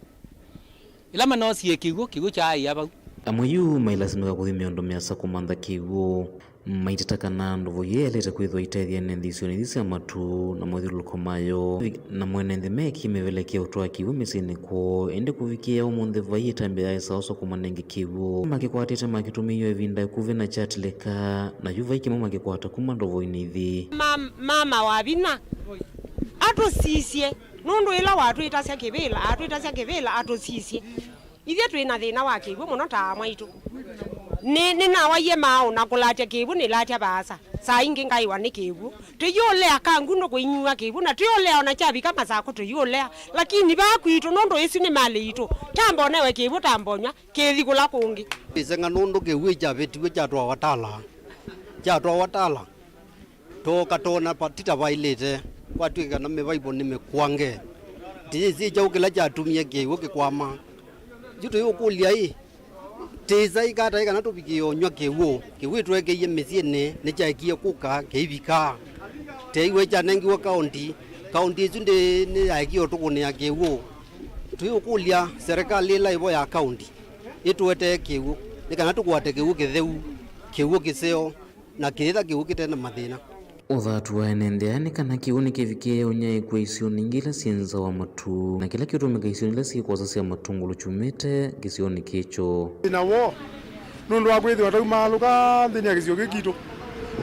Ĩla manoosie kĩw'ũ, kĩw'ũ kyaaĩa vau. Amwe yu mailasimĩka kũthi mĩũndũ mĩasa kũmantha kĩw'ũ. Maiteta kana ndovo ĩĩ yaĩlĩte kwĩthĩwa ĩitethya ene nthĩ isionĩ isu sya matu na mathyũlũlũko mayo, na mwene nthĩ meekie mĩvelekyo ya ũtwaa kĩw'ũ mĩsyĩnĩ kwoo, ĩndĩ kũvikĩĩa ũmũnthĩ vai ĩtambya ya ĩsaũswa kũmanenge kĩw'ũ makĩkwatĩte makĩtũmĩiwe ĩvinda ĩkuvĩ na kyatilĩka, na yu vai kĩmwe makĩkwata kuma ndovoinĩ ithi. Ma-, mama wa vinya atũsisye, nũndũ ĩla watwĩtasya kĩvĩla, atwĩtasya kĩvĩla atũsisye. Ithyĩ twĩ na thĩna wa kĩw'ũ mũno ta aa maitũ. Nĩ, nĩnawaie maaũ na kũlatya kĩw'ũ nĩlatya vaasa. Saa ingĩ ngaĩwa nĩ kĩw'ũ. Tũiũlea kangundũ kũinyuwa kĩw'ũ, na tũiũlea ona kyavika Masakũ tũiũlea. Lakini vaa kwitũ, nũndũ ĩsu nĩ malĩ itũ, tambonewe kĩw'ũ, tambonywa, kĩthi kũla kũngĩ. Ĩsenga nũndũ kĩw'ũ kyavĩtiwe kyatwawa Tala. Kyatwawa Tala. Tooka toona pa-, ti ta vaĩlĩte, kwatw'ĩka kana mĩvaivũ nĩ mĩkwange. Tĩyĩsĩ kyaũ kĩla kyatumie kĩw'ũ kĩkwama. Yu tũyũkũlya-ĩ, tĩsa ĩkataĩ kana tũvikĩe ũnyw'a kĩw'ũ, kĩw'ũ ĩtwekeie mĩsyĩnĩ nĩkyaekie kũka kĩivika. Teeiwe kyanengiwe kaũnti, kaũnti ĩsu ndĩ nĩyaekie ũtũkũnĩa kĩw'ũ. Tũyũkũlya serikali ĩla ĩvo ya kaũnti ĩtũetee kĩw'ũ, nĩ kana tũkwate kĩw'ũ kĩtheu, kĩw'ũ kĩseo, na kĩyĩtha kĩw'ũ kĩte na mathĩna. Ũthatu wa ene nthĩ aya nĩ kana kĩw'ũ nĩkĩvikĩe ũnyaĩĩkwa isionĩ ingĩ ila syĩ nza wa matu, na kĩla kĩũtũmĩka isionĩ ila syĩ kwosa sya matu ngũlũ kyumĩte kĩsionĩ kĩkyo. Thĩna woo, nũndũ wa kwĩthĩwa taumaalũka nthĩnĩ ya kĩsio kĩĩ kitũ,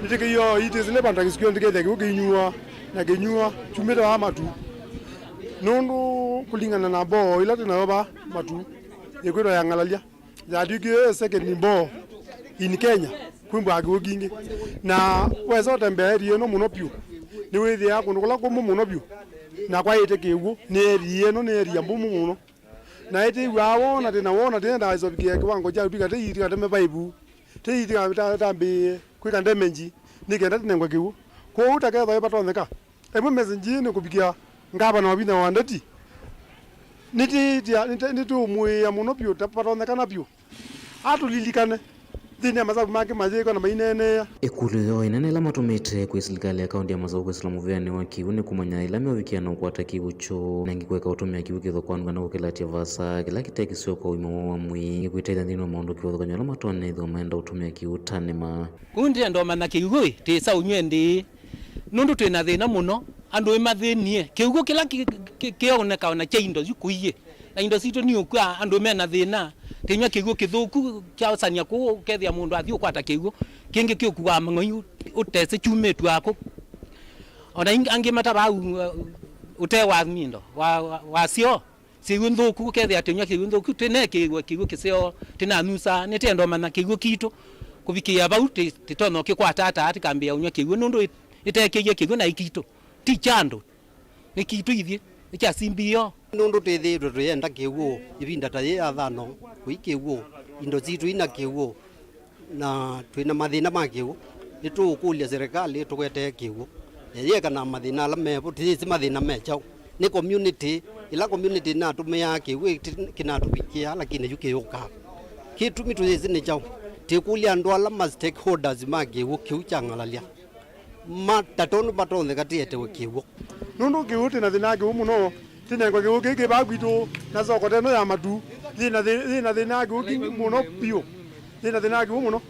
nĩtĩkĩio itĩsĩle vandũ ta kĩsio kĩu ndĩkethĩa kĩw'ũ kĩinyuwa na kĩnyuwa kyumĩte vaa matu, nũndũ kũlingana na mboo ila twĩ nayo vaa matu, ĩkwĩtwa ya Ng'alalya. Yatw'ĩkie second bore in Kenya kwĩ mbwaa kĩw'ũ kingĩ. Na wesa ũtembea area ĩno mũno vyũ, nĩwĩthĩaa kũndũ kũla kũmũ mũno vyũ, na kwaĩte kĩw'ũ. Nĩ area ĩno nĩ area mbũmũ mũno. Na ĩtĩw'aa woo na tĩna woo na tĩendaa ĩsovikĩa kĩwango kya ũtw'ĩka tĩitika teme vaivu, tĩitika tambĩĩe kwĩka damage nĩ kenda tĩnengwe kĩw'ũ. Kwoou takethwa ĩvatonyeka. Ĩmwe message ĩĩ nĩ kũvikĩa ngavana wa vinya wa ndeti. Nĩtĩĩtya, nĩtĩ-, nĩtũũmũĩĩa mũno vyũ, ta vatonyekana vyũ. Atũlilikane nthĩnĩ ya masavu make mayĩĩka na maineeneea. Ĩkũlyo yoo ĩnene ĩla matũmĩte kwĩ silikalĩ ya kaũnti ya Masakũ kwĩsĩla mũvĩanĩ wa kĩw'ũ nĩ kũmanya ĩla meũvikĩa na ũkwata kĩw'ũ kyoo, na ĩngĩ kũeka ũtũmĩa kĩw'ũ kĩthokwanũ kana kũkĩlatya vaasa kĩla kĩte kĩseo kwa ũima woo wa mwĩĩ, ĩngĩ kwĩtethya nthĩnĩ wa maũndũ kĩvathũkany'o ala matonya ĩthĩwa maenda ũtũmĩa kĩw'ũ ta nĩma. Kũu ndĩenda ũmanya kĩw'ũ ĩ, tĩsa ũnyw'e ndĩĩ. Nũndũ twĩ na thĩna mũno, andũ nĩmathĩnie. Kĩw'ũ kĩla kĩ-, kĩ-, kĩoneka o na kya indo yu kũiĩ. Na indo sitũ nĩ ũkw'a, andũ me na thĩna. Tĩnyw'a kĩw'ũ kĩthũku kyaũsania kũu, ũkethĩa mũndũ athi ũkwata kĩw'ũ kĩngĩ kĩũkuaa mang'oi ũ-, ũtesĩ kyumĩtw'a kũ. O na ing-, angĩ matavaa u-, ũtee wa mindo, wa, wa, wa syoo. Syĩw'ũ nthũku, ũkethĩa tĩnyw'a kĩw'ũ nthũku, tĩneekĩĩwe kĩw'ũ kĩseo, tĩnanyusaa, nĩtĩenda ũmanya kĩw'ũ kitũ kũvikĩĩa vau tĩ-, tĩtonya ũkĩkwata ata tĩkambĩĩa ũnyw'a kĩw'ũ, nũndũ ĩ-, ĩteekĩie kĩw'ũ naĩ kitũ, ti kya andũ, nĩ kitũ ithyĩ, nĩ kya C B O. Nũndũ twĩthĩĩtwe tũyenda kĩw'ũ ĩvinda ta yĩĩ ya thano, kũi kĩw'ũ, indo sitũ ina kĩw'ũ, na twĩ na mathĩna ma kĩw'ũ, nĩtũũkũlya serikali ĩtũkwetee kĩw'ũ. Yeyeka na mathĩna ala mevo, tũyĩsĩ mathĩna me kyaũ. Nĩ community, ĩla community ĩnatũmĩaa kĩw'ũ ĩti-, kĩnatũvikĩaa, lakini yu kĩyũkaa. Kĩtumi tũyĩsĩ nĩ kyaũ. Tĩkũlya andũ ala ma stakeholders ma kĩw'ũ kĩu kya Ng'alalya. Ma, ta tondũ matonyeka tĩetewe kĩw'ũ. Nũndũ kĩw'ũ tĩ na thĩna kĩw'ũ mũno, tĩnengwe kĩw'ũ kĩĩ kĩ vaa kwitũ, na soko ta ĩno ya matu, yĩ na thĩ-, yĩ na thĩna kĩw'ũ kingĩ mũno vyũ. Yĩ na thĩna kĩw'ũ mũno.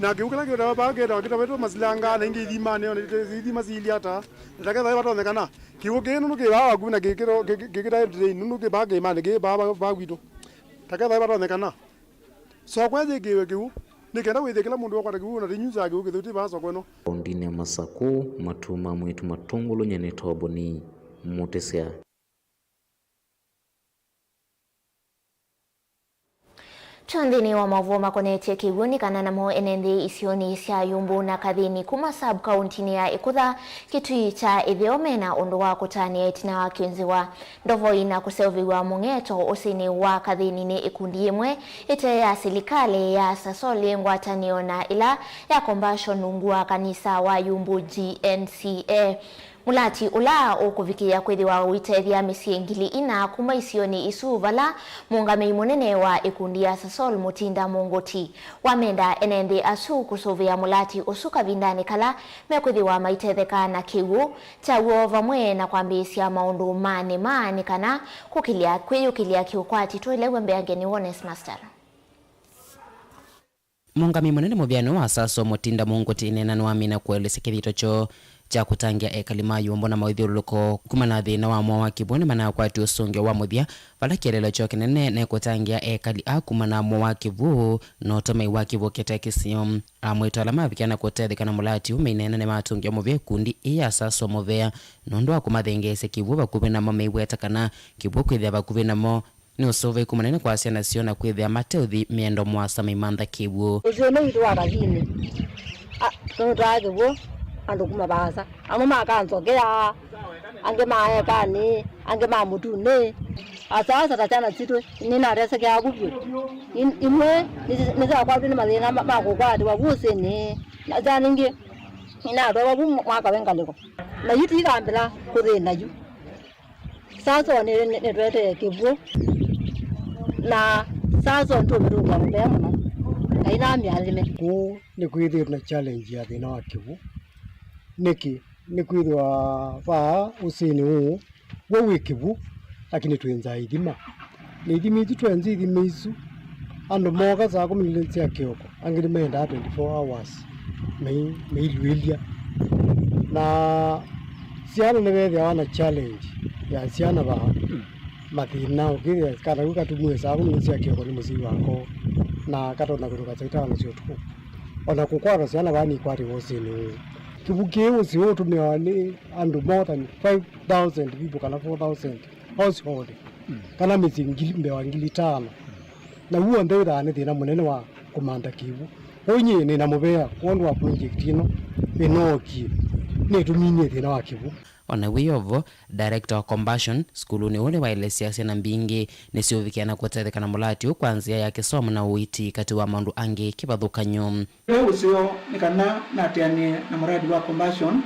Na kĩw'ũ kĩla kĩũtawa vaa kĩtawa kĩtawetwe masilanga, na ingĩ ithimanĩ, ona ithima siilye ata. Na takethwa ĩvatonyekana, kĩw'ũ kĩĩ nũndũ kĩ vaa vakuvĩ na kĩ-, kĩ-, kĩ-, kĩ-, kĩtaĩ nthĩnĩ, nũndũ kĩ vaa kĩĩmanĩ, kĩ vaa, vaa, vaa kwitũ. Takethwa ĩvatonyekana. Soko yĩkĩĩwe kĩw'ũ, nĩ kenda wĩthĩe kĩla mũndũ wakwata kĩw'ũ na tĩnyusaa kĩw'ũ kĩthũku tĩ vaa soko ĩno. Kaũndĩnĩ ya Masakũ, matu ma mwĩĩtu matũngũlũ nyenĩ toboni mũtĩsya. Twĩ nthĩnĩ wa maũvoo makonetye kĩw'ũ nĩ kana namo ene nthĩ isionĩ sya Yumbu na Kathĩni kuma sub kaũntinĩ ya Ĩkũtha, Kĩtui kya ĩtheo mena ũndũ wa kũtanĩa ĩtina wa kĩũnzĩwa ndovoi na kũseũvĩw'a mũng'eto ũsĩnĩ wa Kathĩni nĩ ĩkundi yĩmwe ĩte ya silikalĩ ya Sasol yĩ ngwatanĩo na ĩla ya Compassion ungu wa kanisa wa Yumbu G N C A. Mũlati ũla ũkũvikĩĩa kwĩthĩwa ũitethya mĩsyĩ ngili ina kuma isionĩ isu vala mũũngamĩi mũnene wa ĩkundi ya Sasol Mũtinda Mũngũti wamenda ene nthĩ asu kũsũvĩa mũlati ũsu kavindanĩ kala mekwĩthĩwa maitetheka na kĩw'ũ kya w'o vamwe na kwambĩĩsya maũndũ ma nĩma nĩ kana kũkĩlya kwĩyũkĩlya kĩũkwati. Tũelewe mbeange nĩ Onesmus Tara. Mũũngamĩi mũnene mũvĩanĩ wa Saso Mũtinda Mũngũtĩ nĩnanũamina kũelesya kĩthito kyoo kya kũtangĩa ekali ma Yumbo na maũthyũlũlũko kumana na thĩna wa mũao wa kĩw'ũ nĩmanakwatie ũsũngĩo wa mũthya, vala kĩeleelo kyoo kĩnene nĩ kũtangĩa ekali aa kumana na mũao wa kĩw'ũ na ũtũmĩi wa kĩw'ũ kĩte kĩseo. Amwĩto ala mavikĩa na kũtetheka na mũlati ũũ maineena nĩmatũngĩa mũvea ĩkundi ĩĩ ya Saso mũvea nũndũ wa kũmathengeesya kĩw'ũ vakuvĩ namo, meiweta kana kĩw'ũ kwĩthĩa vakuvĩ namo nĩ ũsũvĩĩku mũnene kwa syana syoo na kwĩthĩa mateũthi mĩendo mũasa maimantha kĩw'ũ. Ũsĩ ũnĩ witũ wa Kathini, a, tũnũtwaa kĩw'ũ andũ kuma vaasa. Amwe ma Kanzokea, angĩ ma Ekanĩ, angĩ ma Mũtunĩ. Asa asa ta syana sitũ, nĩnatesekea vu vyũ. In-, imwe nĩsyakwatw'e nĩ mathĩna ma, ma kũkwatĩwa vu ũsĩnĩ, na syana ingĩ inatwawa vu mwaka wĩ ngalĩko. Na yu tũikambĩla kũthĩna yu. Saso nĩ, nĩ, nĩtwetee kĩw'ũ, na Saso nĩtũmĩtũngĩa mũvea mũno. Ngai namĩathime. Kũu nĩkwĩthĩĩtwe na challenge ya thĩna wa kĩw'ũ. Nĩkĩ? Nĩkwĩthĩwa vaa ũsĩnĩ ũũ, w'o wĩ kĩw'ũ, lakini twĩ nza ya ithima. Na ithima isu twenzi ithima isu, andũ mooka saa kũmi na ilĩ sya kĩoko, angĩ nĩmaendaa twenty-four hours mei-, meiluĩlya. Na syana nĩvethĩawa na challenge ya syana vaa mathĩna, ũkĩthĩa kana kau katumie saa kũmi na ilĩ sya kĩoko nĩ mũsyai wako, na katonya kũtũka saa itano sya ũtukũ. O na kũkwatwa syana vaa nĩikwatĩwe ũsĩnĩ ũũ. Kĩw'ũ kĩĩ ũsĩ ũũ ũtũmĩawa nĩ andũ more than five thousand people kana four thousand household, kana mĩsyĩ ngili, mbee wa ngili itano. Na w'onthe wĩthaa nĩ thĩna mũnene wa kũmantha kĩw'ũ. Kwoou nyie nĩ na mũvea kwondũ wa project ĩno ĩnookie, nĩtũminie thĩna wa kĩw'ũ. O na wĩ o vo, director wa Compassion sukulunĩ ũũ nĩwaelesya syana mbingĩ nĩsyũvikĩa na kũtetheka na mũlati ũũ kwa nzĩa ya kĩsomo na ũiiti katĩ wa maũndũ angĩ kĩvathũkany'o. Ve ũseo nĩ kana nateanĩe na mũradi wa Compassion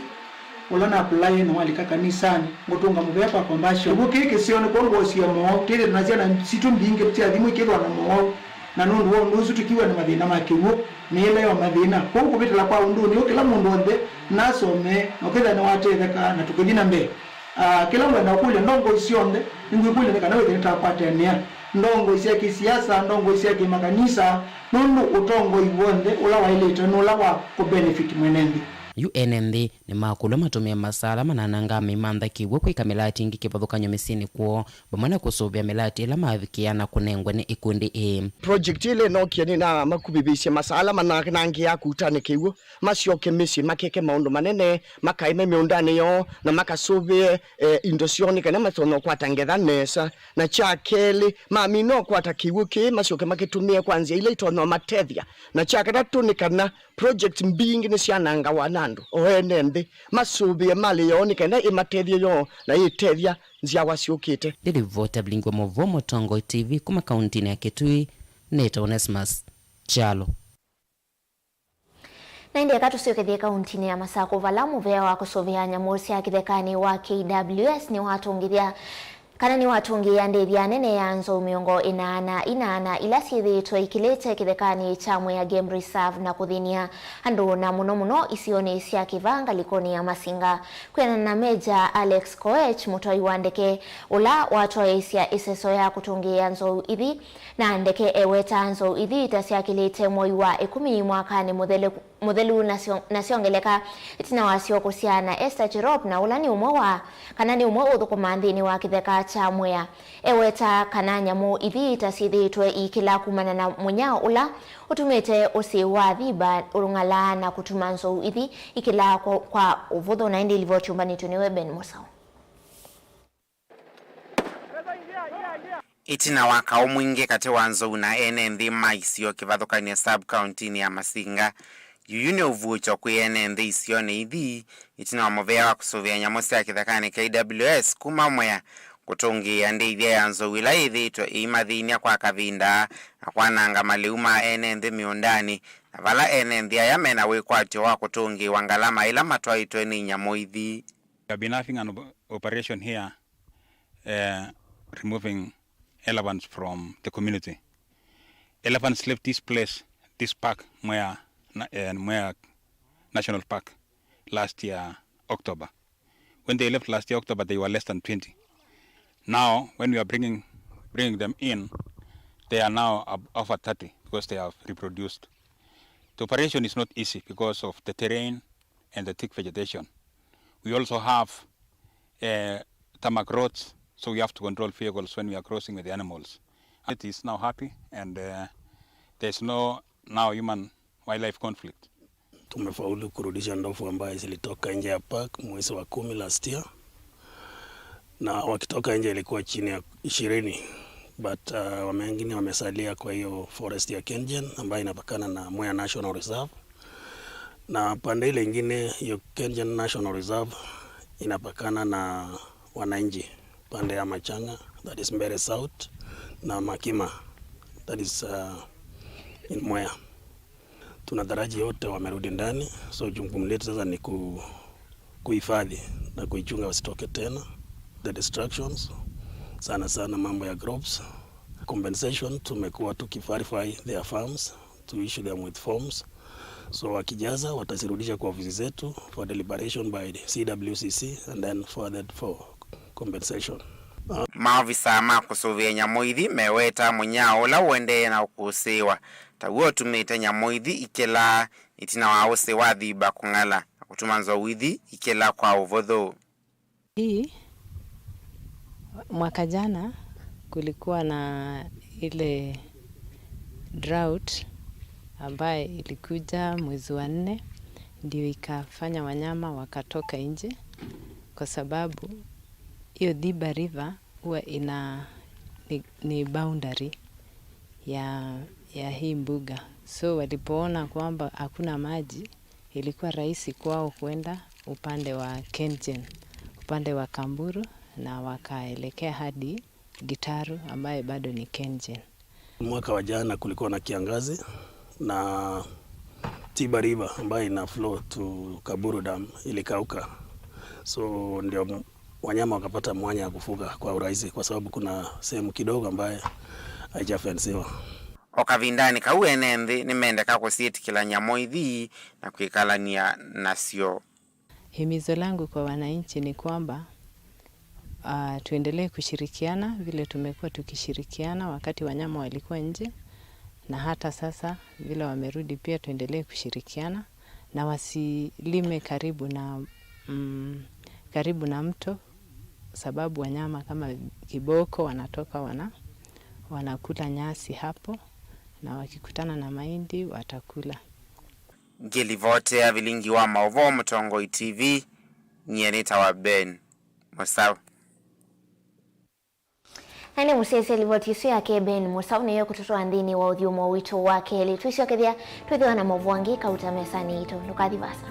ũla na apply na walika kanisanĩ, ngũtũnga mũvea kwa Compassion. Kĩw'ũ kĩĩ kĩseo nĩkw'o ngwosie mowau, twĩthĩtwe na syana sitũ mbingĩ sya thimũ ikĩthwa na mowau, na nũndũ wa ũndũ ũsu tũkiw'a nĩ mathĩna ma kĩw'ũ, mĩĩle ya mathĩna. Kwoou kũvĩtĩla kwa ũndũnĩ ũũ, kĩla mũndũ onthe nasomee na ũkĩthĩa nĩwatetheka na tũkĩthi na mbee. Ah, kĩla ngwenda ũkũlya ndongoi syonthe, nĩngwĩkũlya nĩ kana wĩthĩe nĩtakwatanĩa ndongoi sya kĩsiasa, ndongoi sya kĩmakanisa, nũndũ ũtongoi w'onthe ũla waĩlĩte nĩ ũla wa kũbenefit mwene nthĩ. Yu ene nthĩ nĩmakũlw'a matũmĩe masaa ala mananangaa maimantha kĩw'ũ kwĩka mĩlati ĩngĩ kĩvathũkany'o mĩsyĩnĩ kwoo, vamwe na kũsũvĩa mĩlati ĩla mavikĩa na kũnengwe nĩ ikundi ĩĩ. Project ĩla ĩnookie nĩnamakuvĩvĩisye masaa ala mananangĩaa kutanĩ kĩw'ũ, masyoke mĩsyĩ makeke maũndũ manene, makaĩme mĩũndanĩ yoo, na makasũvĩe, eh, indo syoo nĩ kana matonya ũkwata ngetha nesa. Na kya kelĩ, mamina ũkwata kĩw'ũ kĩĩ, masyoke makĩtũmĩe kwa nzĩa ila itonya ũmatethya. Na kya katatũ, nĩ kana project mbingĩ nĩsyanangawa na andũ o ene nthĩ, masũvĩe malĩ yoo nĩ kana ĩmatethye yoo na ĩtethya nzyawa syũkĩte. Nĩ livoti ya Vilingi wa Mũvoo, Mũtongoi T V, kuma kauntinĩ ya Kitui, nĩtawa Onesmus Kyalo. Na ĩndĩ eka tũsyokethye kauntinĩ ya Masakũ, vala mũvea wa kũsũvĩa nyamũ sya kĩthekanĩ wa K W S nĩwatũngĩthya, kana nĩwatũngĩĩa ndĩthya nene ya nzou mĩongo ĩna na ĩna ila syĩthĩĩtwe ikĩlĩte kĩthekanĩ kya Mwea Game Reserve na kũthĩny'a andũ, na mũno mũno isionĩ sya kĩvaa ngalĩkonĩ ya Masinga. Kwĩanana na Major Alex Koech, mũtwai wa ndeke ũla watwaĩĩsya ĩseso ya kũtũngĩĩa nzou ithi, na ndeke ewetaa nzou ithi ta syakĩlĩte mwei wa ĩkũmi mwakanĩ mũthelu, mũthelu na syo-, na syongeleka ĩtina wasyo kũsyaana. Esther Cherop, na ũla nĩ ũmwe wa, kana nĩ ũmwe ũthũkũmaa nthĩnĩ wa kĩtheka kya Mwea, ewetaa kana nyamũ ithi ta syĩthĩĩtwe iikĩla kumana na mũnyao ũla ũtumĩte ũsĩ wa thiba ũng'alaa na kũtuma nzou ithi ikĩlaa kwa, kwa ũvũthũ. Na ĩndĩ livoti yũmbanĩtw'e nĩwe Ben Mũsaũ. Ĩtina wa kaũ mwingĩ katĩ wa nzou na ene nthĩ ma isio kĩvathũkany'o sub-kauntinĩ ya Masinga, yuyu nĩ ũvuũkyo kwĩ ene nthĩ isionĩ ithi, ĩtina wa mũvea wa kũsũvĩa nyamũ sya kĩthekanĩ K W S kuma Mwea kũtũngĩĩa ndĩithya ya nzou ĩla yĩthĩĩtwe ĩimathĩny'a kwa kavinda na kwananga malĩu ma ene nthĩ mĩũndanĩ, na vala ene nthĩ aya mena wĩkwatyo wa kũtũngĩĩwa ngalama ĩla matwaĩtwe nĩ nyamũ ithi. We have been having an op-, operation here, uh, removing elephants from the community. Elephants left this place, this park, Mwea, na-, uh, Mwea National Park, last year, October. When they left last year, October, they were less than twenty. Now, when we are bringing, bringing them in, they are now ab-, over thirty because they have reproduced. The operation is not easy because of the terrain and the thick vegetation. We also have uh, tarmac roads, so we have to control vehicles when we are crossing with the animals. It is now happy and uh, there's no now human wildlife conflict. Tumefaulu kurudisha ndovu ambaye zilitoka nje ya park mwezi wa kumi last year, na wakitoka nje ilikuwa chini ya ishirini, but uh, wengine wamesalia kwa hiyo forest ya Kengen ambayo inapakana na Mwea National Reserve, na pande ile ingine hiyo Kengen National Reserve inapakana na wananchi pande ya Machanga, that is Mbeere South, na Makima, that is uh, in Mwea. Tunataraji wote wamerudi ndani, so jukumu letu sasa ni ku, kuhifadhi na kuichunga wasitoke tena, the destructions, sana sana mambo ya crops. Compensation, tumekuwa tukiverify their farms to issue them with forms, so wakijaza watazirudisha kwa ofisi zetu for deliberation by the C W C C and then forwarded for compensation. Maovisa ma kũsũvĩa nyamũ ithi meweta mũnyao ũla ũendee na kũsĩĩwa ta w'o ũtumĩte nyamũ ithi ikĩla ĩtina wa ũsĩ wa thiba kũng'ala na kũtuma nzou ithi ikĩla kwa ũvũthũ. Hii, mwaka jana kulikuwa na ile drought ambaye ilikuja mwezi wa nne, ndio ikafanya wanyama wakatoka nje, kwa sababu hiyo Thiba River huwa ina, ni, ni boundary ya, ya hii mbuga. So walipoona kwamba hakuna maji, ilikuwa rahisi kwao kwenda upande wa Kengen, upande wa Kamburu, na wakaelekea hadi Gitaru ambaye bado ni Kengen. Mwaka wa jana kulikuwa na kiangazi na Tiba River ambayo ina flow to Kaburu Dam ilikauka, so ndio wanyama wakapata mwanya ya kufuga kwa urahisi, kwa sababu kuna sehemu kidogo ambaye haijafensiwa. O kavindanĩ kau, ene nthĩ nĩmendeka kũsyĩtĩkĩla nyamũ ithi na kwĩkalany'a nasyo. Himizo langu kwa wananchi ni kwamba, ah, tuendelee kushirikiana vile tumekuwa tukishirikiana wakati wanyama walikuwa nje, na hata sasa vile wamerudi pia tuendelee kushirikiana, na wasilime karibu na, mm, karibu na mto, sababu wanyama kama kiboko wanatoka wana-, wanakula nyasi hapo, na wakikutana na mahindi watakula. Ngĩlivotea vilingi wa maũvoo Mũtongoi T V, nyie nĩtawa Ben Mũsaũ. Na nĩ mũsyaĩĩsya livoti ĩsu yake Ben Mũsaũ nĩyo ĩkũtũtwaa nthĩnĩ wa ũthyũmũo witũ wa kelĩ. Twĩsyokethya twĩthĩwa na maũvoo angĩ kauta mesanĩ yitũ. Ndũkathi vaasa.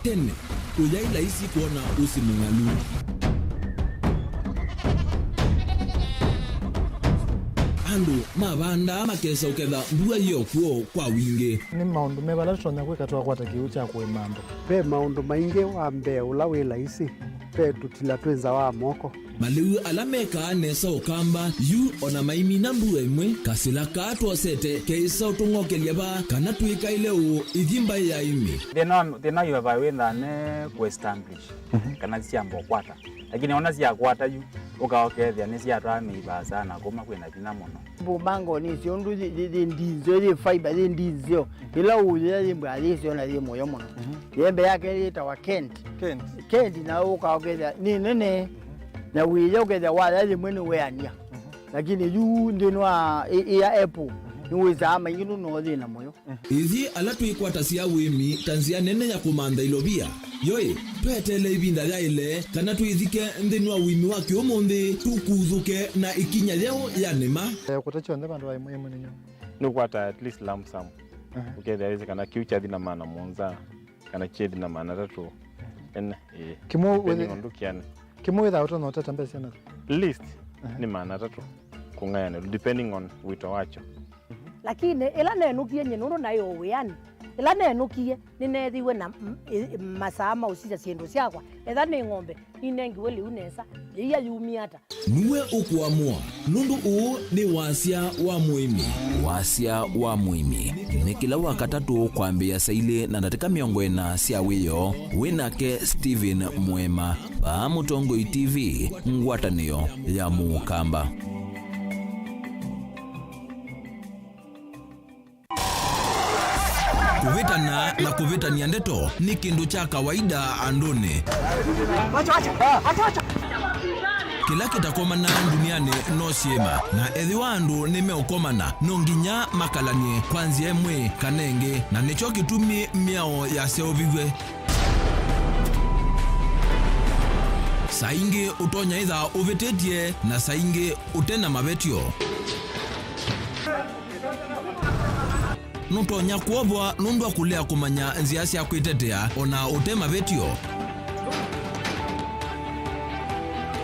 Tene, kũyaĩ laisi kwona ũsĩ mũng'alu. Andũ mavandaa makesa ũketha mbua yĩ o kw'o kwa wingĩ. Nĩ maũndũ meva ala tũtonya kwĩka twakwata kĩw'ũ kya kũĩma andũ? Ve maũndũ maingĩ. Wa mbee ũla wĩ laisi, ve tũtila twĩ nza wa moko. Malĩu ala mekaa nesa ũkamba yu o na maimina mbua ĩmwe, kasĩla kaa twosete keĩsa ũtũng'okelya vaa kana twĩkaĩle ũũ ithi mbaĩ ya ĩmĩ. Thĩna, thĩna yu vai wĩthaa ne kũ establish, mhm, kana syamba ũkwata. Lakini ona syakwata yu, ũkaokethĩa nĩsyatwaa mĩi vaasa na kuma kwĩna vinya mũno. Mbũmango nĩ syo ũndũ yĩ, yĩ, yĩ ndinzeo, yĩ fiber, yĩ ndinzeo. Ĩla ũyĩa yĩ mbwa yĩ syo na yĩ mũyo mũno. Mhm. Yembe yake yĩtawa Kent. Kent. Kent na ũkaokethĩa nĩ nene. Na wĩya ũkethĩa waya yĩmwe nĩ weania. Mhm. Lakini yu nthĩnĩ wa ĩ, ĩ ya apple, mhm, nĩ wĩsaa maingĩ nũno thĩna mũyo. Ithi ala twĩkwatasya ũĩmi ta nzĩa nene ya kũmantha ilovia. Yoĩ, tweteele ĩvinda yaĩle kana twĩthike nthĩnĩ wa ũĩmi wa kĩũmũnthĩ, tũkuthũke na ĩkinya yeũ ya nĩma. Eh, kũta kyonthe vandũ va ĩmwe ĩmwe nĩ nyau. Nĩũkwata at least lump sum. Aha. Ũkethĩa wĩsĩ kana kĩu kyathi na maana mũonza, kana kyethi na maana atatũ. Ene, ĩĩ. Kĩmũ depending wĩthĩ-, on ndũkĩane. Kĩmũ wĩthaa ũtonya ũteta mbesa na? Least, aha, nĩ maana atatũ kũng'ayanĩlwa, depending on wĩto wakyo. Lakini ĩla nenũkie nyie nũndũ naĩ o wĩanĩ, Ĩla nenũkie, nĩneethiwe na m-, ĩ-, masaa ma ũsisya syĩndũ syakwa. Etha nĩ ng'ombe, ninengiwe lĩu nesa, yĩia yumie ata? Nue ũkũamũa, nũndũ ũũ nĩ Wasya wa Mũĩmi. Wasya wa Mũĩmi nĩ kĩla Wakatatũ kwambĩĩa saa ilĩ na ndatĩka mĩongo ĩna sya wĩoo, wĩ nake Stephen Mũema, vaa Mũtongoi T V, ngwatanĩo ya Mũkamba. Kũvĩtana na kũvĩtany'a ndeto nĩ kĩndũ kya kawaida andũnĩ. Kĩla kĩtakomanaa ndunianĩ no syĩma, na ethĩwa andũ nĩmeũkomana, no nginya makalany'e kwa nzĩa ĩmwe kana ĩngĩ, na nĩkyo kĩtumi mĩao yaseũviw'e. Saa ingĩ ũtonya ĩtha ũvĩtĩtye, na saa ingĩ ũte na mavetyo. Nũtonya kwovwa nũndũ wa kũlea kũmanya nzĩa sya kwĩtetea o na ũte mavetyo.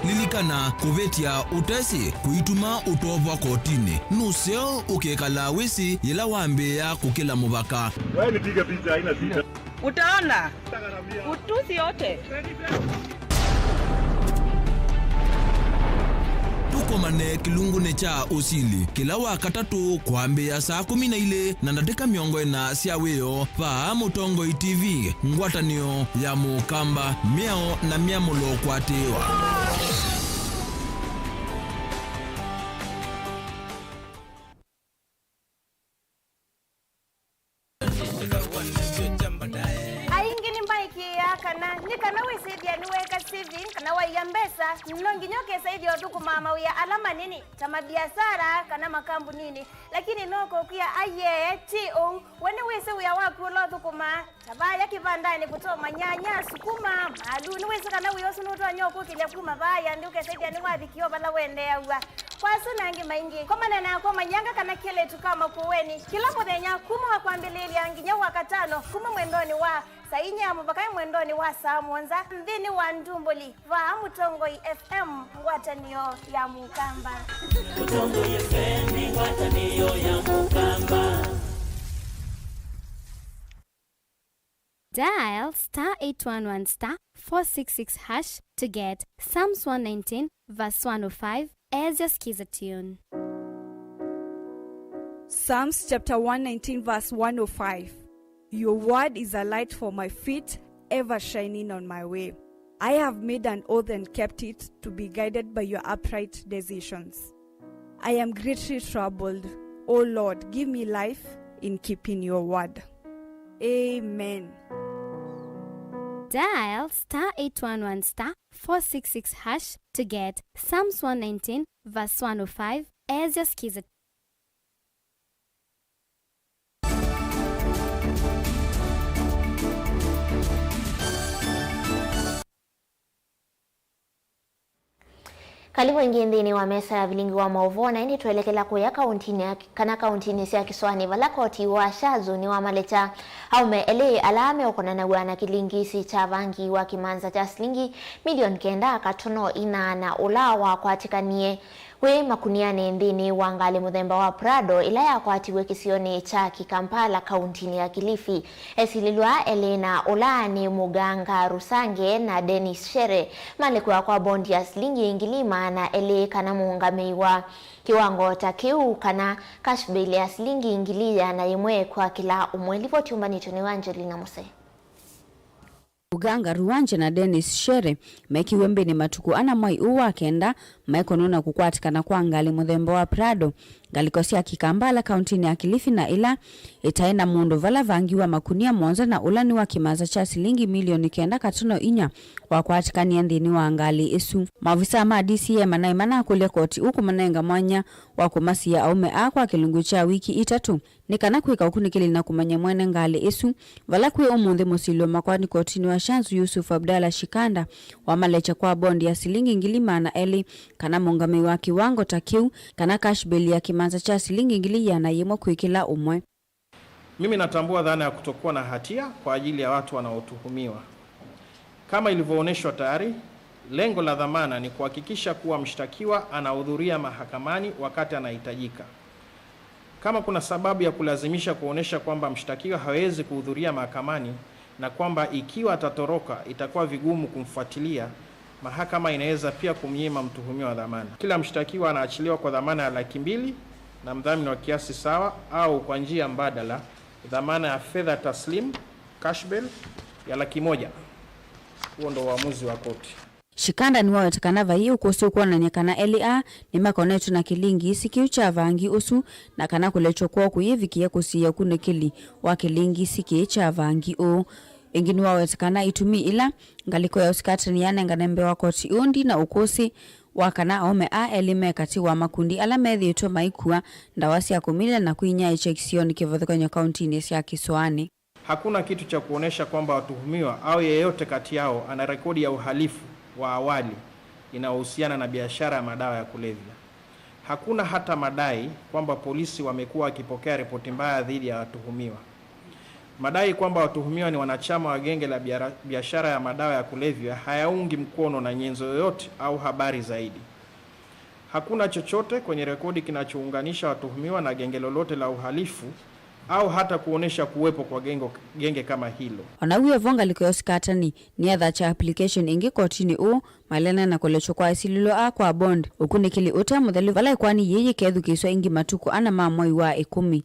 Lilikana, kũvĩtya ũtesĩ kũituma ũtovwa kotinĩ. Nũseo ũkĩkalaa wĩsĩ yĩla wambĩĩa kũkĩla mũvaka. Wewe nipige picha, haina shida. Utaona utusi yote. Tũkomane kĩlungunĩ kya ũsili kĩla Wakatatũ kwambĩĩa saa kũmi na ilĩ na ndatĩka mĩongo ĩna sya wĩoo, vaa Mũtongoi T V, ngwatanĩo ya Mũkamba, mĩao na myamũlo kũatĩĩwa. Aingĩ nĩmaĩkĩĩaa kana nĩ kana wĩsĩthĩa nĩweeka saving kana waia mbesa, no nginya ũkĩsaĩthya ũthũkũmaa mawĩa ala manini ta mabiasara kana makambuninĩ. Lakini no kũkwĩa, aiee, ti ũu. We nĩwĩsĩ wĩa waku ũla ũthũkũmaa? Ta vaya kĩvandanĩ kũtoma nyanya, sukuma, malu. Nĩwĩsĩ kana wĩa ũsu nũtonya ũkũkĩlya kuma vaya nthĩ ũkesethĩa nĩwavikie o vala wendeeaw'a. Kwa asu na angĩ maingĩ, komana nakwa manyanga kana kelĩtu ka Makueni kĩla mũthenya kuma wa kwambĩlĩĩlya nginya Wakatano, kuma mwendonĩ wa saa inya ya mũvaka mwendonĩ wa saa mũonza nthĩnĩ wa Ndumbũli. Vaa Mũtongoi F M, ngwatanĩo ya Mũkamba. Mũtongoi F M, ngwatanĩo ya Mũkamba. Dial star eight one one star four six six hash to get Psalms one nineteen verse one oh five as your skiza tune. Psalms chapter one nineteen verse one oh five. Your word is a light for my feet, ever shining on my way. I have made an oath and kept it, to be guided by your upright decisions. I am greatly troubled. O Lord, give me life in keeping your word. Amen. Dial star eight one one star four six six hash to get Psalms one nineteen verse one oh five as your skiza. Karibu ĩngĩ nthĩnĩ wa mesa ya vilingi wa maũvoo, na ĩndĩ twelekela kũya kauntinĩ ya, kana kauntinĩ sya kĩsũanĩ, vala koti wa Shanzu nĩwamalekya aũme elĩ ala meũkonanaw'a na kĩlingisi kya vangi wa kĩmanza kya silingi milioni kenda katono ina na ũla wakwatĩkanie wĩ makunianĩ nthĩnĩ wa ngalĩ mũthemba wa Prado ĩla yakwatiwe kĩsionĩ kya Kikampala, kauntinĩ ya Kilifi. Esilĩlw'a elĩ na ũla nĩ Muganga Rusange na Dennis Shere, malekwa kwa bondi ya silingi ngili maana elĩ kana mũũngamĩi wa kĩwango ta kĩu, kana cash bail ya silingi ngili ĩana yĩmwe kwa kĩla ũmwe. Livoti yũmbanĩtw'e nĩ Angelina Muse. Muganga Ruwanje na Dennis Shere mekiwe mbĩnĩ matukũ ana mwai ũũ wa kenda, maikonwa na kũkwatĩkana kwa ngalĩ mũthemba wa Prado, ngalĩko sya Kikambala, kauntinĩ ya Kilifi, na ĩla ĩtaĩ na mũndũ, vala vangi wa makunia mũonza na ũla nĩ wa kĩmanza kya silingi milioni kenda katono inya wakwatĩkanie nthĩnĩ wa ngalĩ ĩsu. Maovisaa ma D C I manaĩ manakũlya koti ũkũmanenga mwanya wa kũmasiĩa aũme aa kwa kĩlungu kya wiki itatũ, nĩ kana kwĩka ũkunĩkĩli na kũmanya mwene ngalĩ ĩsu, vala kwĩ ũmũnthĩ mũsili wa makoani kotinĩ wa Shanzu Yusuf Abdallah Shikanda wamalekya kwa bondi ya silingi ngili maana elĩ, kana mũũngamĩi wa kĩwango ta kĩu, kana cash bail ya kĩmanza kya silingi ngili ĩana yĩmwe kwĩ kĩla ũmwe. Mimi natambua dhana ya kutokuwa na hatia kwa ajili ya watu wanaotuhumiwa. Kama ilivyoonyeshwa tayari, lengo la dhamana ni kuhakikisha kuwa mshtakiwa anahudhuria mahakamani wakati anahitajika. Kama kuna sababu ya kulazimisha kuonesha kwamba mshtakiwa hawezi kuhudhuria mahakamani na kwamba ikiwa atatoroka itakuwa vigumu kumfuatilia, mahakama inaweza pia kumnyima mtuhumiwa dhamana. Kila mshtakiwa anaachiliwa kwa dhamana ya laki mbili na mdhamini wa kiasi sawa au kwa njia mbadala, dhamana ya fedha taslim, cash bail, ya laki moja. Huo ndo uamuzi wa koti. Shikanda nĩwaweta kana vai ũkũsĩ ũkwonany'a kana elĩ aa nĩmakonetwe na kĩlingi ĩsi kĩu kya vangi ũsu, na kana kũlekya kwoo kũyĩvikĩĩa kũsiĩĩa ũkunĩkĩli wa kĩlingi ĩsi kĩĩ kya vangi ũũ. Ĩngĩ nĩwaweta kana itumi ila ngalĩko ya ũsikatani yanengane mbee wa koti ũũ ndina ũkũsĩ wa kana aũme aa elĩ me katĩ wa makundi ala methĩĩtwe maikua ndawa sya kũmila na kwinyaĩĩkya isionĩ kĩvathũkany'o kauntinĩ sya Kĩsũanĩ. Hakuna kitu cha kuonesha kwamba watuhumiwa au yeyote kati yao ana rekodi ya uhalifu wa awali inayohusiana na biashara ya madawa ya kulevya. Hakuna hata madai kwamba polisi wamekuwa wakipokea ripoti mbaya dhidi ya watuhumiwa. Madai kwamba watuhumiwa ni wanachama wa genge la biara-, biashara ya madawa ya kulevya hayaungi mkono na nyenzo yoyote au habari zaidi. Hakuna chochote kwenye rekodi kinachounganisha watuhumiwa na genge lolote la uhalifu au hata kuonesha kuwepo kwa gengo-, genge kama hilo. O na w'o vo, ngalĩko ya ũsikatani nĩyathatya application ĩngĩ kotinĩ ũũ mailene na kũlekya kwa asilĩlwa aa kwa bond, ũkunĩkĩli ũte mũthelu, vala ĩkoani yĩĩ yĩkethukĩĩswa ĩngĩ matukũ ana ma mwei wa ĩkũmi.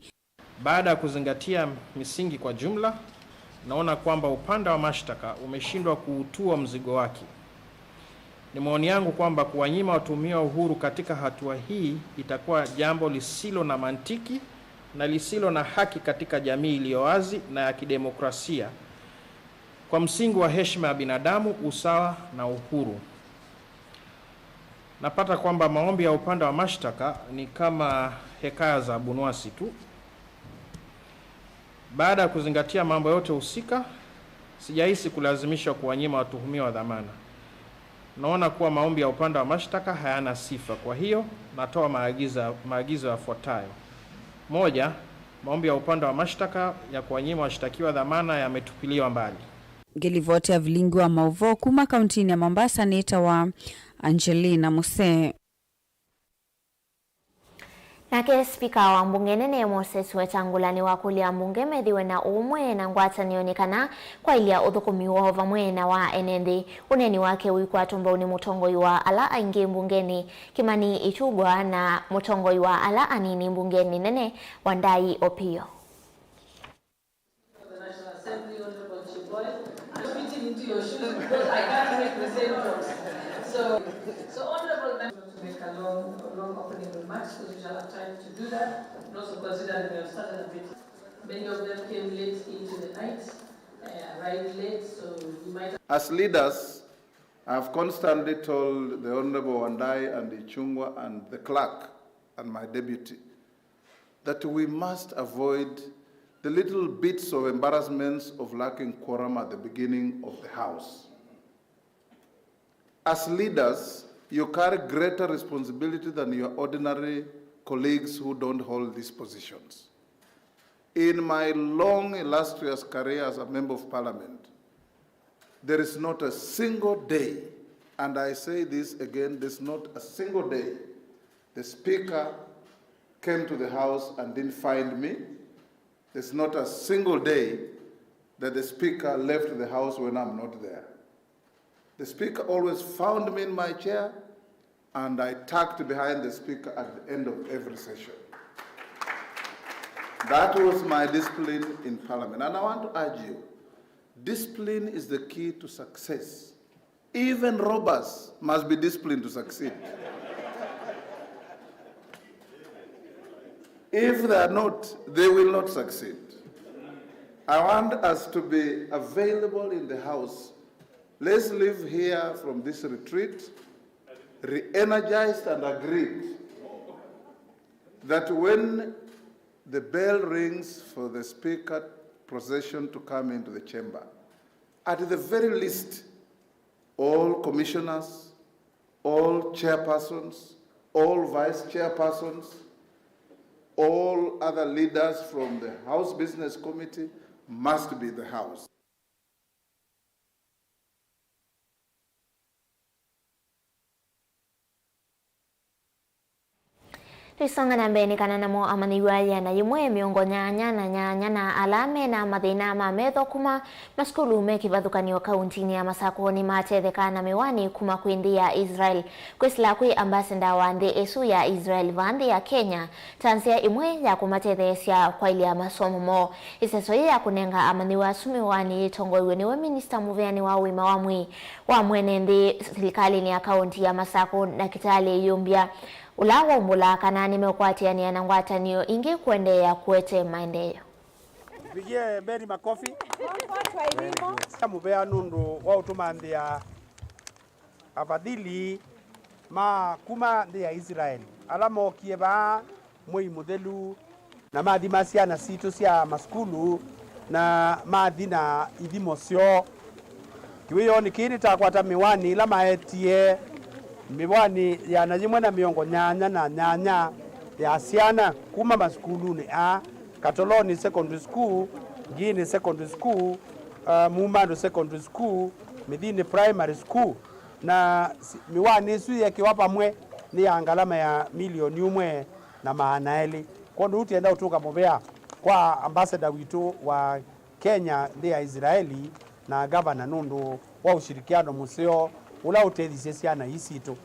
Baada ya kuzingatia misingi kwa jumla, naona kwamba upande wa mashtaka umeshindwa kuutua mzigo wake. Ni maoni yangu kwamba kuwanyima watuhumiwa uhuru katika hatua hii itakuwa jambo lisilo na mantiki na lisilo na haki katika jamii iliyo wazi na ya kidemokrasia kwa msingi wa heshima ya binadamu, usawa na uhuru. Napata kwamba maombi ya upande wa mashtaka ni kama hekaya za bunwasi tu. Baada ya kuzingatia mambo yote husika, sijahisi kulazimishwa kuwanyima watuhumiwa dhamana. Naona kuwa maombi ya upande wa mashtaka hayana sifa, kwa hiyo natoa maagiza-, maagizo yafuatayo. Moja, maombi ya upande wa mashtaka ya kuwanyima washtakiwa dhamana yametupiliwa mbali. Ngĩlivoti ya vilingi wa maũvoo kuma kauntinĩ ya Mombasa nĩtawa Angelina Musee. Nake spika wa mbunge nene Moses Wetangula nĩwakũlya ambunge methĩwe na ũũmwe na ngwatanĩo nĩ kana kwaĩlya ũthũkũmi woo vamwe na wa ene nthĩ. Ũneeni wake ũikwatwa mbau nĩ mũtongoi wa ala aingĩ mbungenĩ Kimani Ichung'wah na mũtongoi wa ala anini mbungenĩ nene Wandayi Opiyo. The National Assembly, Honorable Chiboi, I'm fitting into your shoes because I can't make the same jokes. So, so Honorable Member to make a long, long opening remarks because we shall have time to do that, and also considering we have started a bit. Many of them came late into the night, uh, arrived late, so we might As leaders, I have constantly told the Honorable Wandayi and Ichung'wah and the clerk and my deputy that we must avoid the little bits of embarrassments of lacking quorum at the beginning of the House. As leaders, you carry greater responsibility than your ordinary colleagues who don't hold these positions. In my long, illustrious career as a Member of Parliament, there is not a single day, and I say this again, there's not a single day the Speaker came to the House and didn't find me. There's not a single day that the Speaker left the House when I'm not there. The Speaker always found me in my chair, and I tucked behind the Speaker at the end of every session. That was my discipline in Parliament. And I want to urge you, discipline is the key to success. Even robbers must be disciplined to succeed. If they are not, they will not succeed. I want us to be available in the House. Let's leave here from this retreat re-energized and agreed that when the bell rings for the Speaker procession to come into the chamber, at the very least, all commissioners, all chairpersons, all vice chairpersons, all other leaders from the House Business Committee must be in the House. Tũisonga na mbee nĩ kana namo amanyĩw'a ĩana yĩmwe mĩongo nyanya na nyanya na ala me na mathĩna ma metho kuma masukulu me kĩvathũkany'o kauntinĩ ya Masakũ nĩmatetheka na mĩwani kuma kwĩ nthĩ ya Israel. Kwĩsĩla kwĩ ambassador wa nthĩ ĩsu ya Israel vaa nthĩ ya Kenya ta nzĩa ĩmwe ya kũmatetheesya kwaĩlya masomo moo. Ĩseso yĩĩ ya kũnenga amanyĩw'a asu mĩwani yĩtongoew'e nĩwe minista mũveanĩ wa ũima wa mwĩĩ wa mwene nthĩ silikalĩnĩ ya kaunti ya Masakũ, Ndakĩtalĩ Yumbia, ũla waumbũlaa kana nĩmeũkwatĩanĩa na ngwatanĩo ingĩ kũendeea kũete maendeeo. Mpigie Mary makofi. Mũvea nũndũ wa ũtũmanthĩa afadhili ma kuma nthĩ ya Israel, ala mookie vaa mwei mũthelu, na mathima syana sitũ sya masukulu, na mathi na ithimo syoo. Kĩwĩoonĩ kĩĩ nĩtakwata mĩwani ĩla maetie, mĩwani ĩana yĩmwe na mĩongo nyanya na nyanya ya syana kuma masukulunĩ aa: Katoloni Secondary School, Ngini Secondary School, uh, Mumandũ Secondary School, Mĩthini Primary School. Na si-, mĩwani ĩsu yeekĩwa vamwe nĩ ya ngalama ya milioni ũmwe na maana elĩ. Kwondũ ũu twĩenda ũtũnga mũvea kwa ambassador witũ wa Kenya nthĩ ya Israeli na ngavana nũndũ wa ũshirikiano mũseo ũla ũtethisye syana ii sitũ.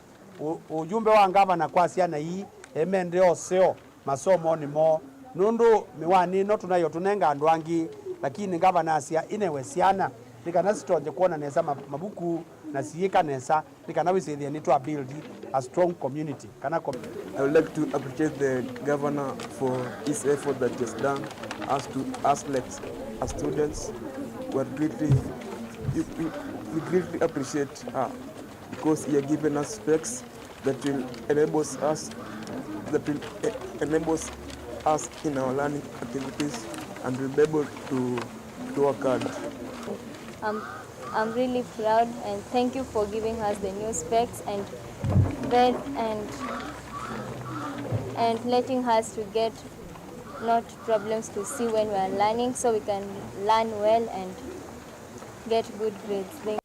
Ũ-, ũjumbe wa ngavana kwa syana ii emende ũseo masomonĩ moo, nũndũ mĩwani ĩno tũnayo tũnenga andũ angĩ, lakini ngavana asya ĩnewe syana nĩ kana sitonye kwona nesa ma-, mavuku na siĩka nesa, nĩ kana wĩsĩthĩe nĩtwa build a strong community kana com- I would like to appreciate the governor for his effort that he has done. As to us, like, as students, we are greatly, we, we, we greatly appreciate her because he has given us specs that will enables us, that will e-, enables us in our learning activities and will be able to, to work hard. I'm, I'm really proud, and thank you for giving us the new specs and vet and, and letting us to get not problems to see when we are learning, so we can learn well and get good grades. Thank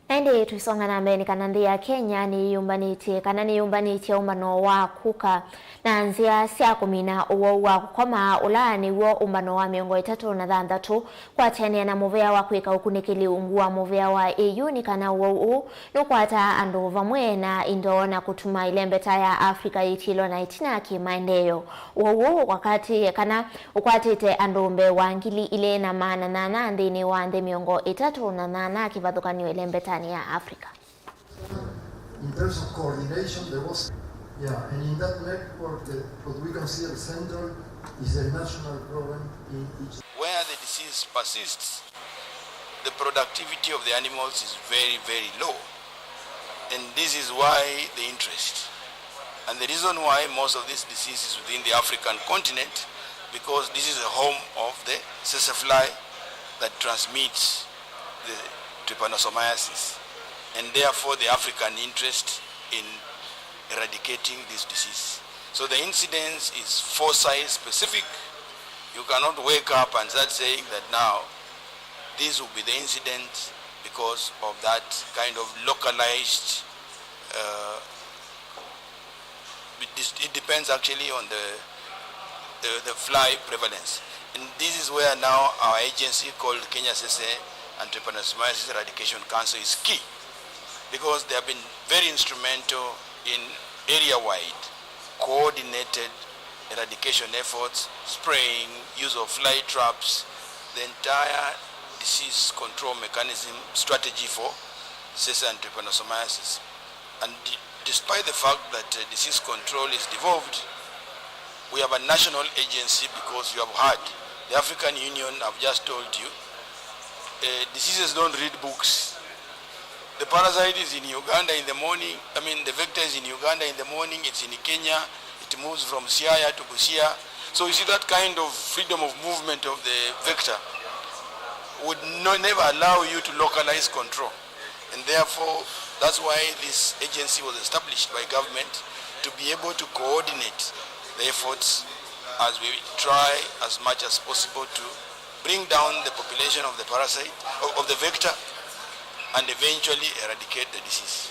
Na ĩndĩ tũisonga na mbee nĩ kana nthĩ ya Kenya nĩyĩyũmbanĩtye kana nĩyũmbanĩtye ũmbano wa KUKA na nzĩa sya kũmina ũwau wa kũkoma, ũla nĩw'o ũmbano wa mĩongo ĩtatũ na thanthatũ, kũatĩanĩa na mũvea wa kwĩka ũkunĩkĩli ungu wa mũvea wa A U, nĩ kana ũwau ũũ nũkwataa andũ vamwe na indo na kũtuma ĩlembeta ya Africa yĩtilwa na ĩtina kĩmaendeeo. Ũwau ũũ wakati kana ũkwatĩte andũ mbee wa ngili ilĩ na maana nyanya nthĩnĩ wa nthĩ mĩongo ĩtatũ na nyanya kĩvathũkany'o ĩlembetanĩ ya Africa. In terms of coordination, there was, yeah, and in that network, the, what we consider central is the national problem in each. Where the disease persists, the productivity of the animals is very, very low. And this is why the interest. And the reason why most of this disease is within the African continent, because this is the home of the tsetse fly that transmits the trypanosomiasis, and therefore the African interest in eradicating this disease. So the incidence is foci specific. You cannot wake up and start saying that now this will be the incidence because of that kind of localized, uh, it dis-, it depends actually on the, the, the fly prevalence. And this is where now our agency called Kenya Tsetse and Trypanosomiasis Eradication Council is key, because they have been very instrumental in area-wide coordinated eradication efforts, spraying, use of fly traps, the entire disease control mechanism strategy for tsetse and trypanosomiasis. And d-, despite the fact that, uh, disease control is devolved, we have a national agency because you have heard the African Union have just told you, uh, diseases don't read books. The parasite is in Uganda in the morning, I mean, the vector is in Uganda in the morning, it's in Kenya, it moves from Siaya to Busia. So you see, that kind of freedom of movement of the vector would no, never allow you to localize control. And therefore, that's why this agency was established by government, to be able to coordinate the efforts as we try as much as possible to bring down the population of the parasite, of, of the vector, and eventually eradicate the disease.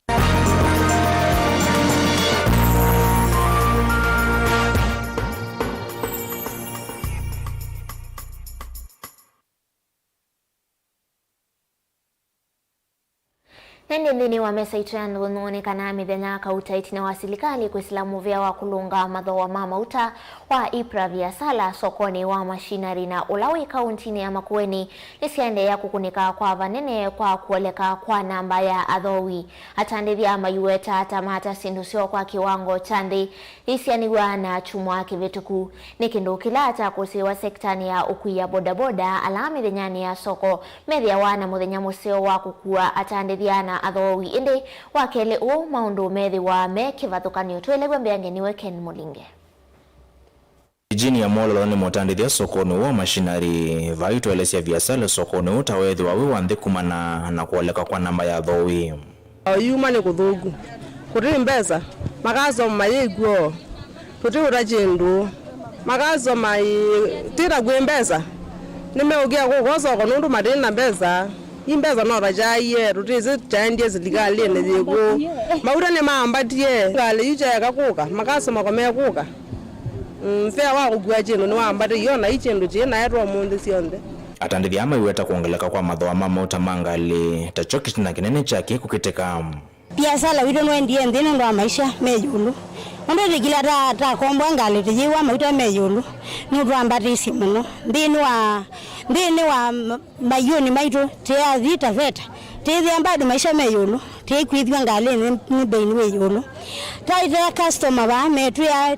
Ĩndĩ nthĩnĩ wa mesa itũ ya nthũnũ nĩ kana mĩthenya kauta ĩtina wa silikalĩ kwĩsĩla mũvĩa wa kũlũnga mathooa ma mauta wa EPRA Viasala sokonĩ wa machinery na ũla wĩ kauntinĩ ya Makueni nĩsyaendeea kũkũnĩka kwa vanene kwa kũoleka kwa namba ya athooi. Atandĩthya maiweta ta mata syĩndũ syoo kwa kĩwango kya nthĩ yĩsianĩw'a na kyumwa kĩvĩtũku. Nĩ kĩndũ kĩla kya kũsĩĩwa sekitanĩ ya ũkui ya bodaboda, ala mĩthenyanĩ ya soko methĩawa na mũthenya mũseo wa kũkua atandĩthya na athooi, ĩndĩ wa kelĩ ũũ maũndũ methĩwa me kĩvathũkany'o. Twĩlew'a mbeange nĩwe Ken Mũlinge. Virginia Mwololo nĩ mũtandĩthya sokonĩ wa machinery. Vai twaelesya viasala sokonĩ ũũ ta wethĩwa wĩ wa nthĩ kumana na kũoleka kwa namba ya athooi. Yuma nĩ kũthũku. Kũtĩ mbesa. Makasoma mayĩ kw'o. Tũtiũta kĩndũ. Makasoma ĩ, tĩta kwĩ mbesa. Nĩmeũkĩa kũka soko nũndũ matĩ na mbesa. Ĩ mbesa no takyaie, tũtĩsĩ kyaendie silikalĩnĩ yĩkũ. Mauta nĩmaambatie. Ngalĩ yu kyaeka kũka. Makasoma ko mekũka. Mm, fare wa kũkua kĩndũ nĩwambatĩie, ona i kĩndũ kĩĩ naetwa ũmũnthĩ syonthe. Atandĩthya aa maiweta kwongeleka kwa mathooa ma mauta ma ngalĩ ta kyo kĩtina kĩnene kya kĩĩ kũkĩtĩka. Viasala witũ nũendie nthĩ nũndũ wa maisha me ĩũlũ. Ũndũ tũkĩla ta, takombwa ngalĩ tũyĩw'a mauta me ĩũlũ, nũtwambatĩisye mũno. Nthĩnĩ wa, nthĩnĩ wa ma-, maiũnĩ maitũ, tĩathi Taveta, tĩthĩa bado maisha me ĩũlũ, tĩkwĩthw'a ngalĩnĩ nĩ mbeinĩ wĩ ĩũlũ. Taite customer vaa metwĩa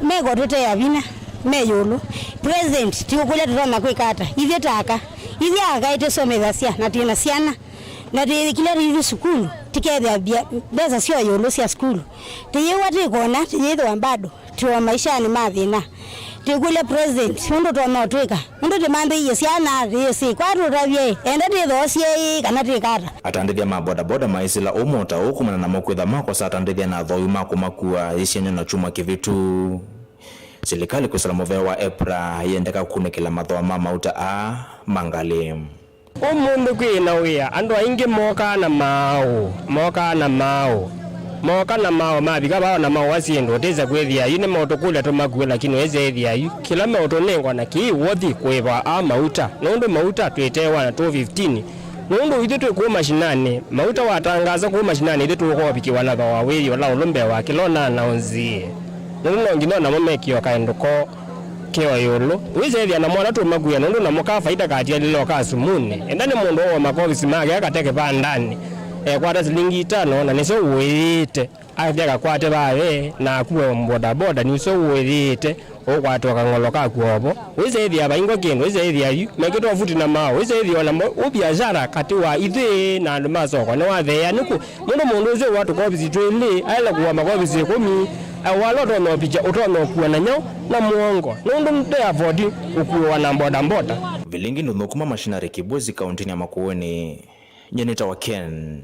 meko tũtea vinya me ĩũlũ. President, ti ũkũlya tũtonya kwĩka ata? Ithyĩ ta aka, ithyĩ aka ĩtĩsomethasya na twĩ na syana. Na twĩ kĩla tũithi sukulu, tũkethĩa mbia, mbesa syo ĩũlũ sya sukulu. Tũyĩw'a tũikona, tũyĩthĩwa bado twĩ o maishanĩ ma thĩna. Twĩkũlya president, ũndũ tũtonya ũtwĩka? Ũndũ tũmantĩie syana, tũyĩsĩ, kwa tũtavye, enda twĩthoosye ĩ, kana twĩka ata? Atandĩthya ma bodaboda maisila ũmwe o ta ũũ kumana na makwĩtha makosa atandĩthya na athooi ma kũmakua yĩsianĩo na kyumwa kĩvĩtu. Silikalĩ kwĩsĩla mũvea wa EPRA yĩendeka kũkunĩkĩla mathooa ma mauta aa ma ngalĩ. Ũmũnthĩ kwĩ na wĩa, andũ aingĩ mokaa na maaũ, mokaa na maaũ, mooka na maaũ, mavika vaa na maũa syĩndũ, ũtĩsya kwĩthĩa yu nĩmeũtũkũlya tũmakuwe, lakini wĩsĩ ĩthĩa yu kĩla meũtũnengwa na kĩĩ wothi kũĩva aa mauta, nũndũ mauta twĩtewa na two fifteen. Nũndũ ithyĩ twĩ kũũ mashinani, mauta watangaasa kũũ mashinani ithyĩ tũũkovikĩwa na thooa wĩĩ ũla ũlũmbewa kĩla ũnaanaũnzie. Nũndũ no nginya o namo mekĩe o kaĩndũ koo ke o ĩũlũ. Wĩsethĩa namo ala tũmakuĩa nũndũ namo ka faida katialile o ka sumunĩ. Enda nĩ mũndũ owa makovisi make akate kĩvandanĩ, ekwata silingi itano na nĩsyo ũĩĩte. Athi akakwate vaa ve na akue bodaboda, nĩsyo ũĩĩte. Ũkwatwa kang'olo kaku ovo. Wĩsethĩa vaingwa kĩndũ, wĩsethĩa yu mekĩtwa vuti na maaũ, wĩsethĩa o namo ũ biashara katĩ wa ithyĩ na andũ ma soko nĩwatheea nĩkũ? Nũndũ mũndũ ũsu wa tũkovisi twĩlĩ aĩle kũwa makovisi ĩkũmi, wala ũtonya ũvikya ũtonya ũkua na nyaũ na mũongo, nũndũ nde afodi ũkuĩwa na bodaboda. Vilingi ndũthũkũma mashinarĩ Kibwezi kauntinĩ ya Makueni. Nyie nĩtawa Ken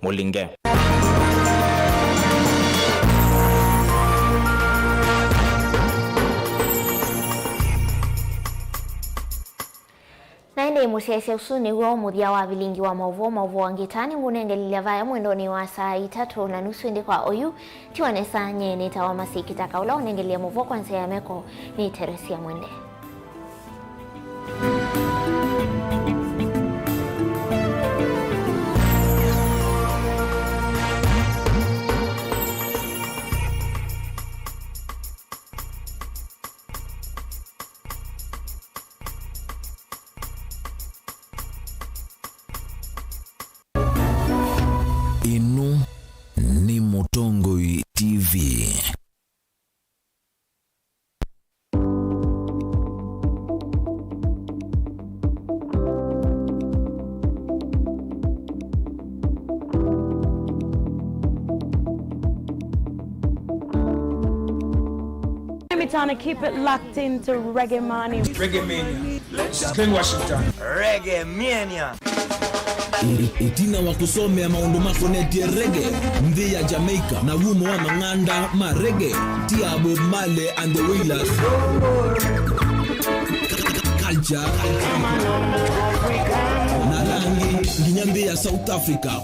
Mũlinge. Na ĩndĩ mũsyaĩĩsya, ũsu nĩw'o mũthya wa vilingi wa maũvoo. Maũvoo angĩ ta nĩngũnengelilya vaya mwendonĩ wa saa itatũ na nusu, ĩndĩ kwa oyu tiwa nesa. Nyie nĩtawa Masi Kitaka, ũla ũnengelilye maũvoo kwa nzĩa ya meko nĩ Teresia Mwende. Ĩno nĩ Mũtongoi T V. Let me trying to keep it locked into Reggae Money. Reggae Mania. This is Ken Washington. Reggae Mania. Ĩ-, ĩtina wa kũsomea maũndũ makonetye reggae nthĩ ya Jamaica na wumo wa mang'anda ma reggae, ti ya Bob Marley and the Wailers, culture, na ala angĩ, nginya nthĩ ya South Africa.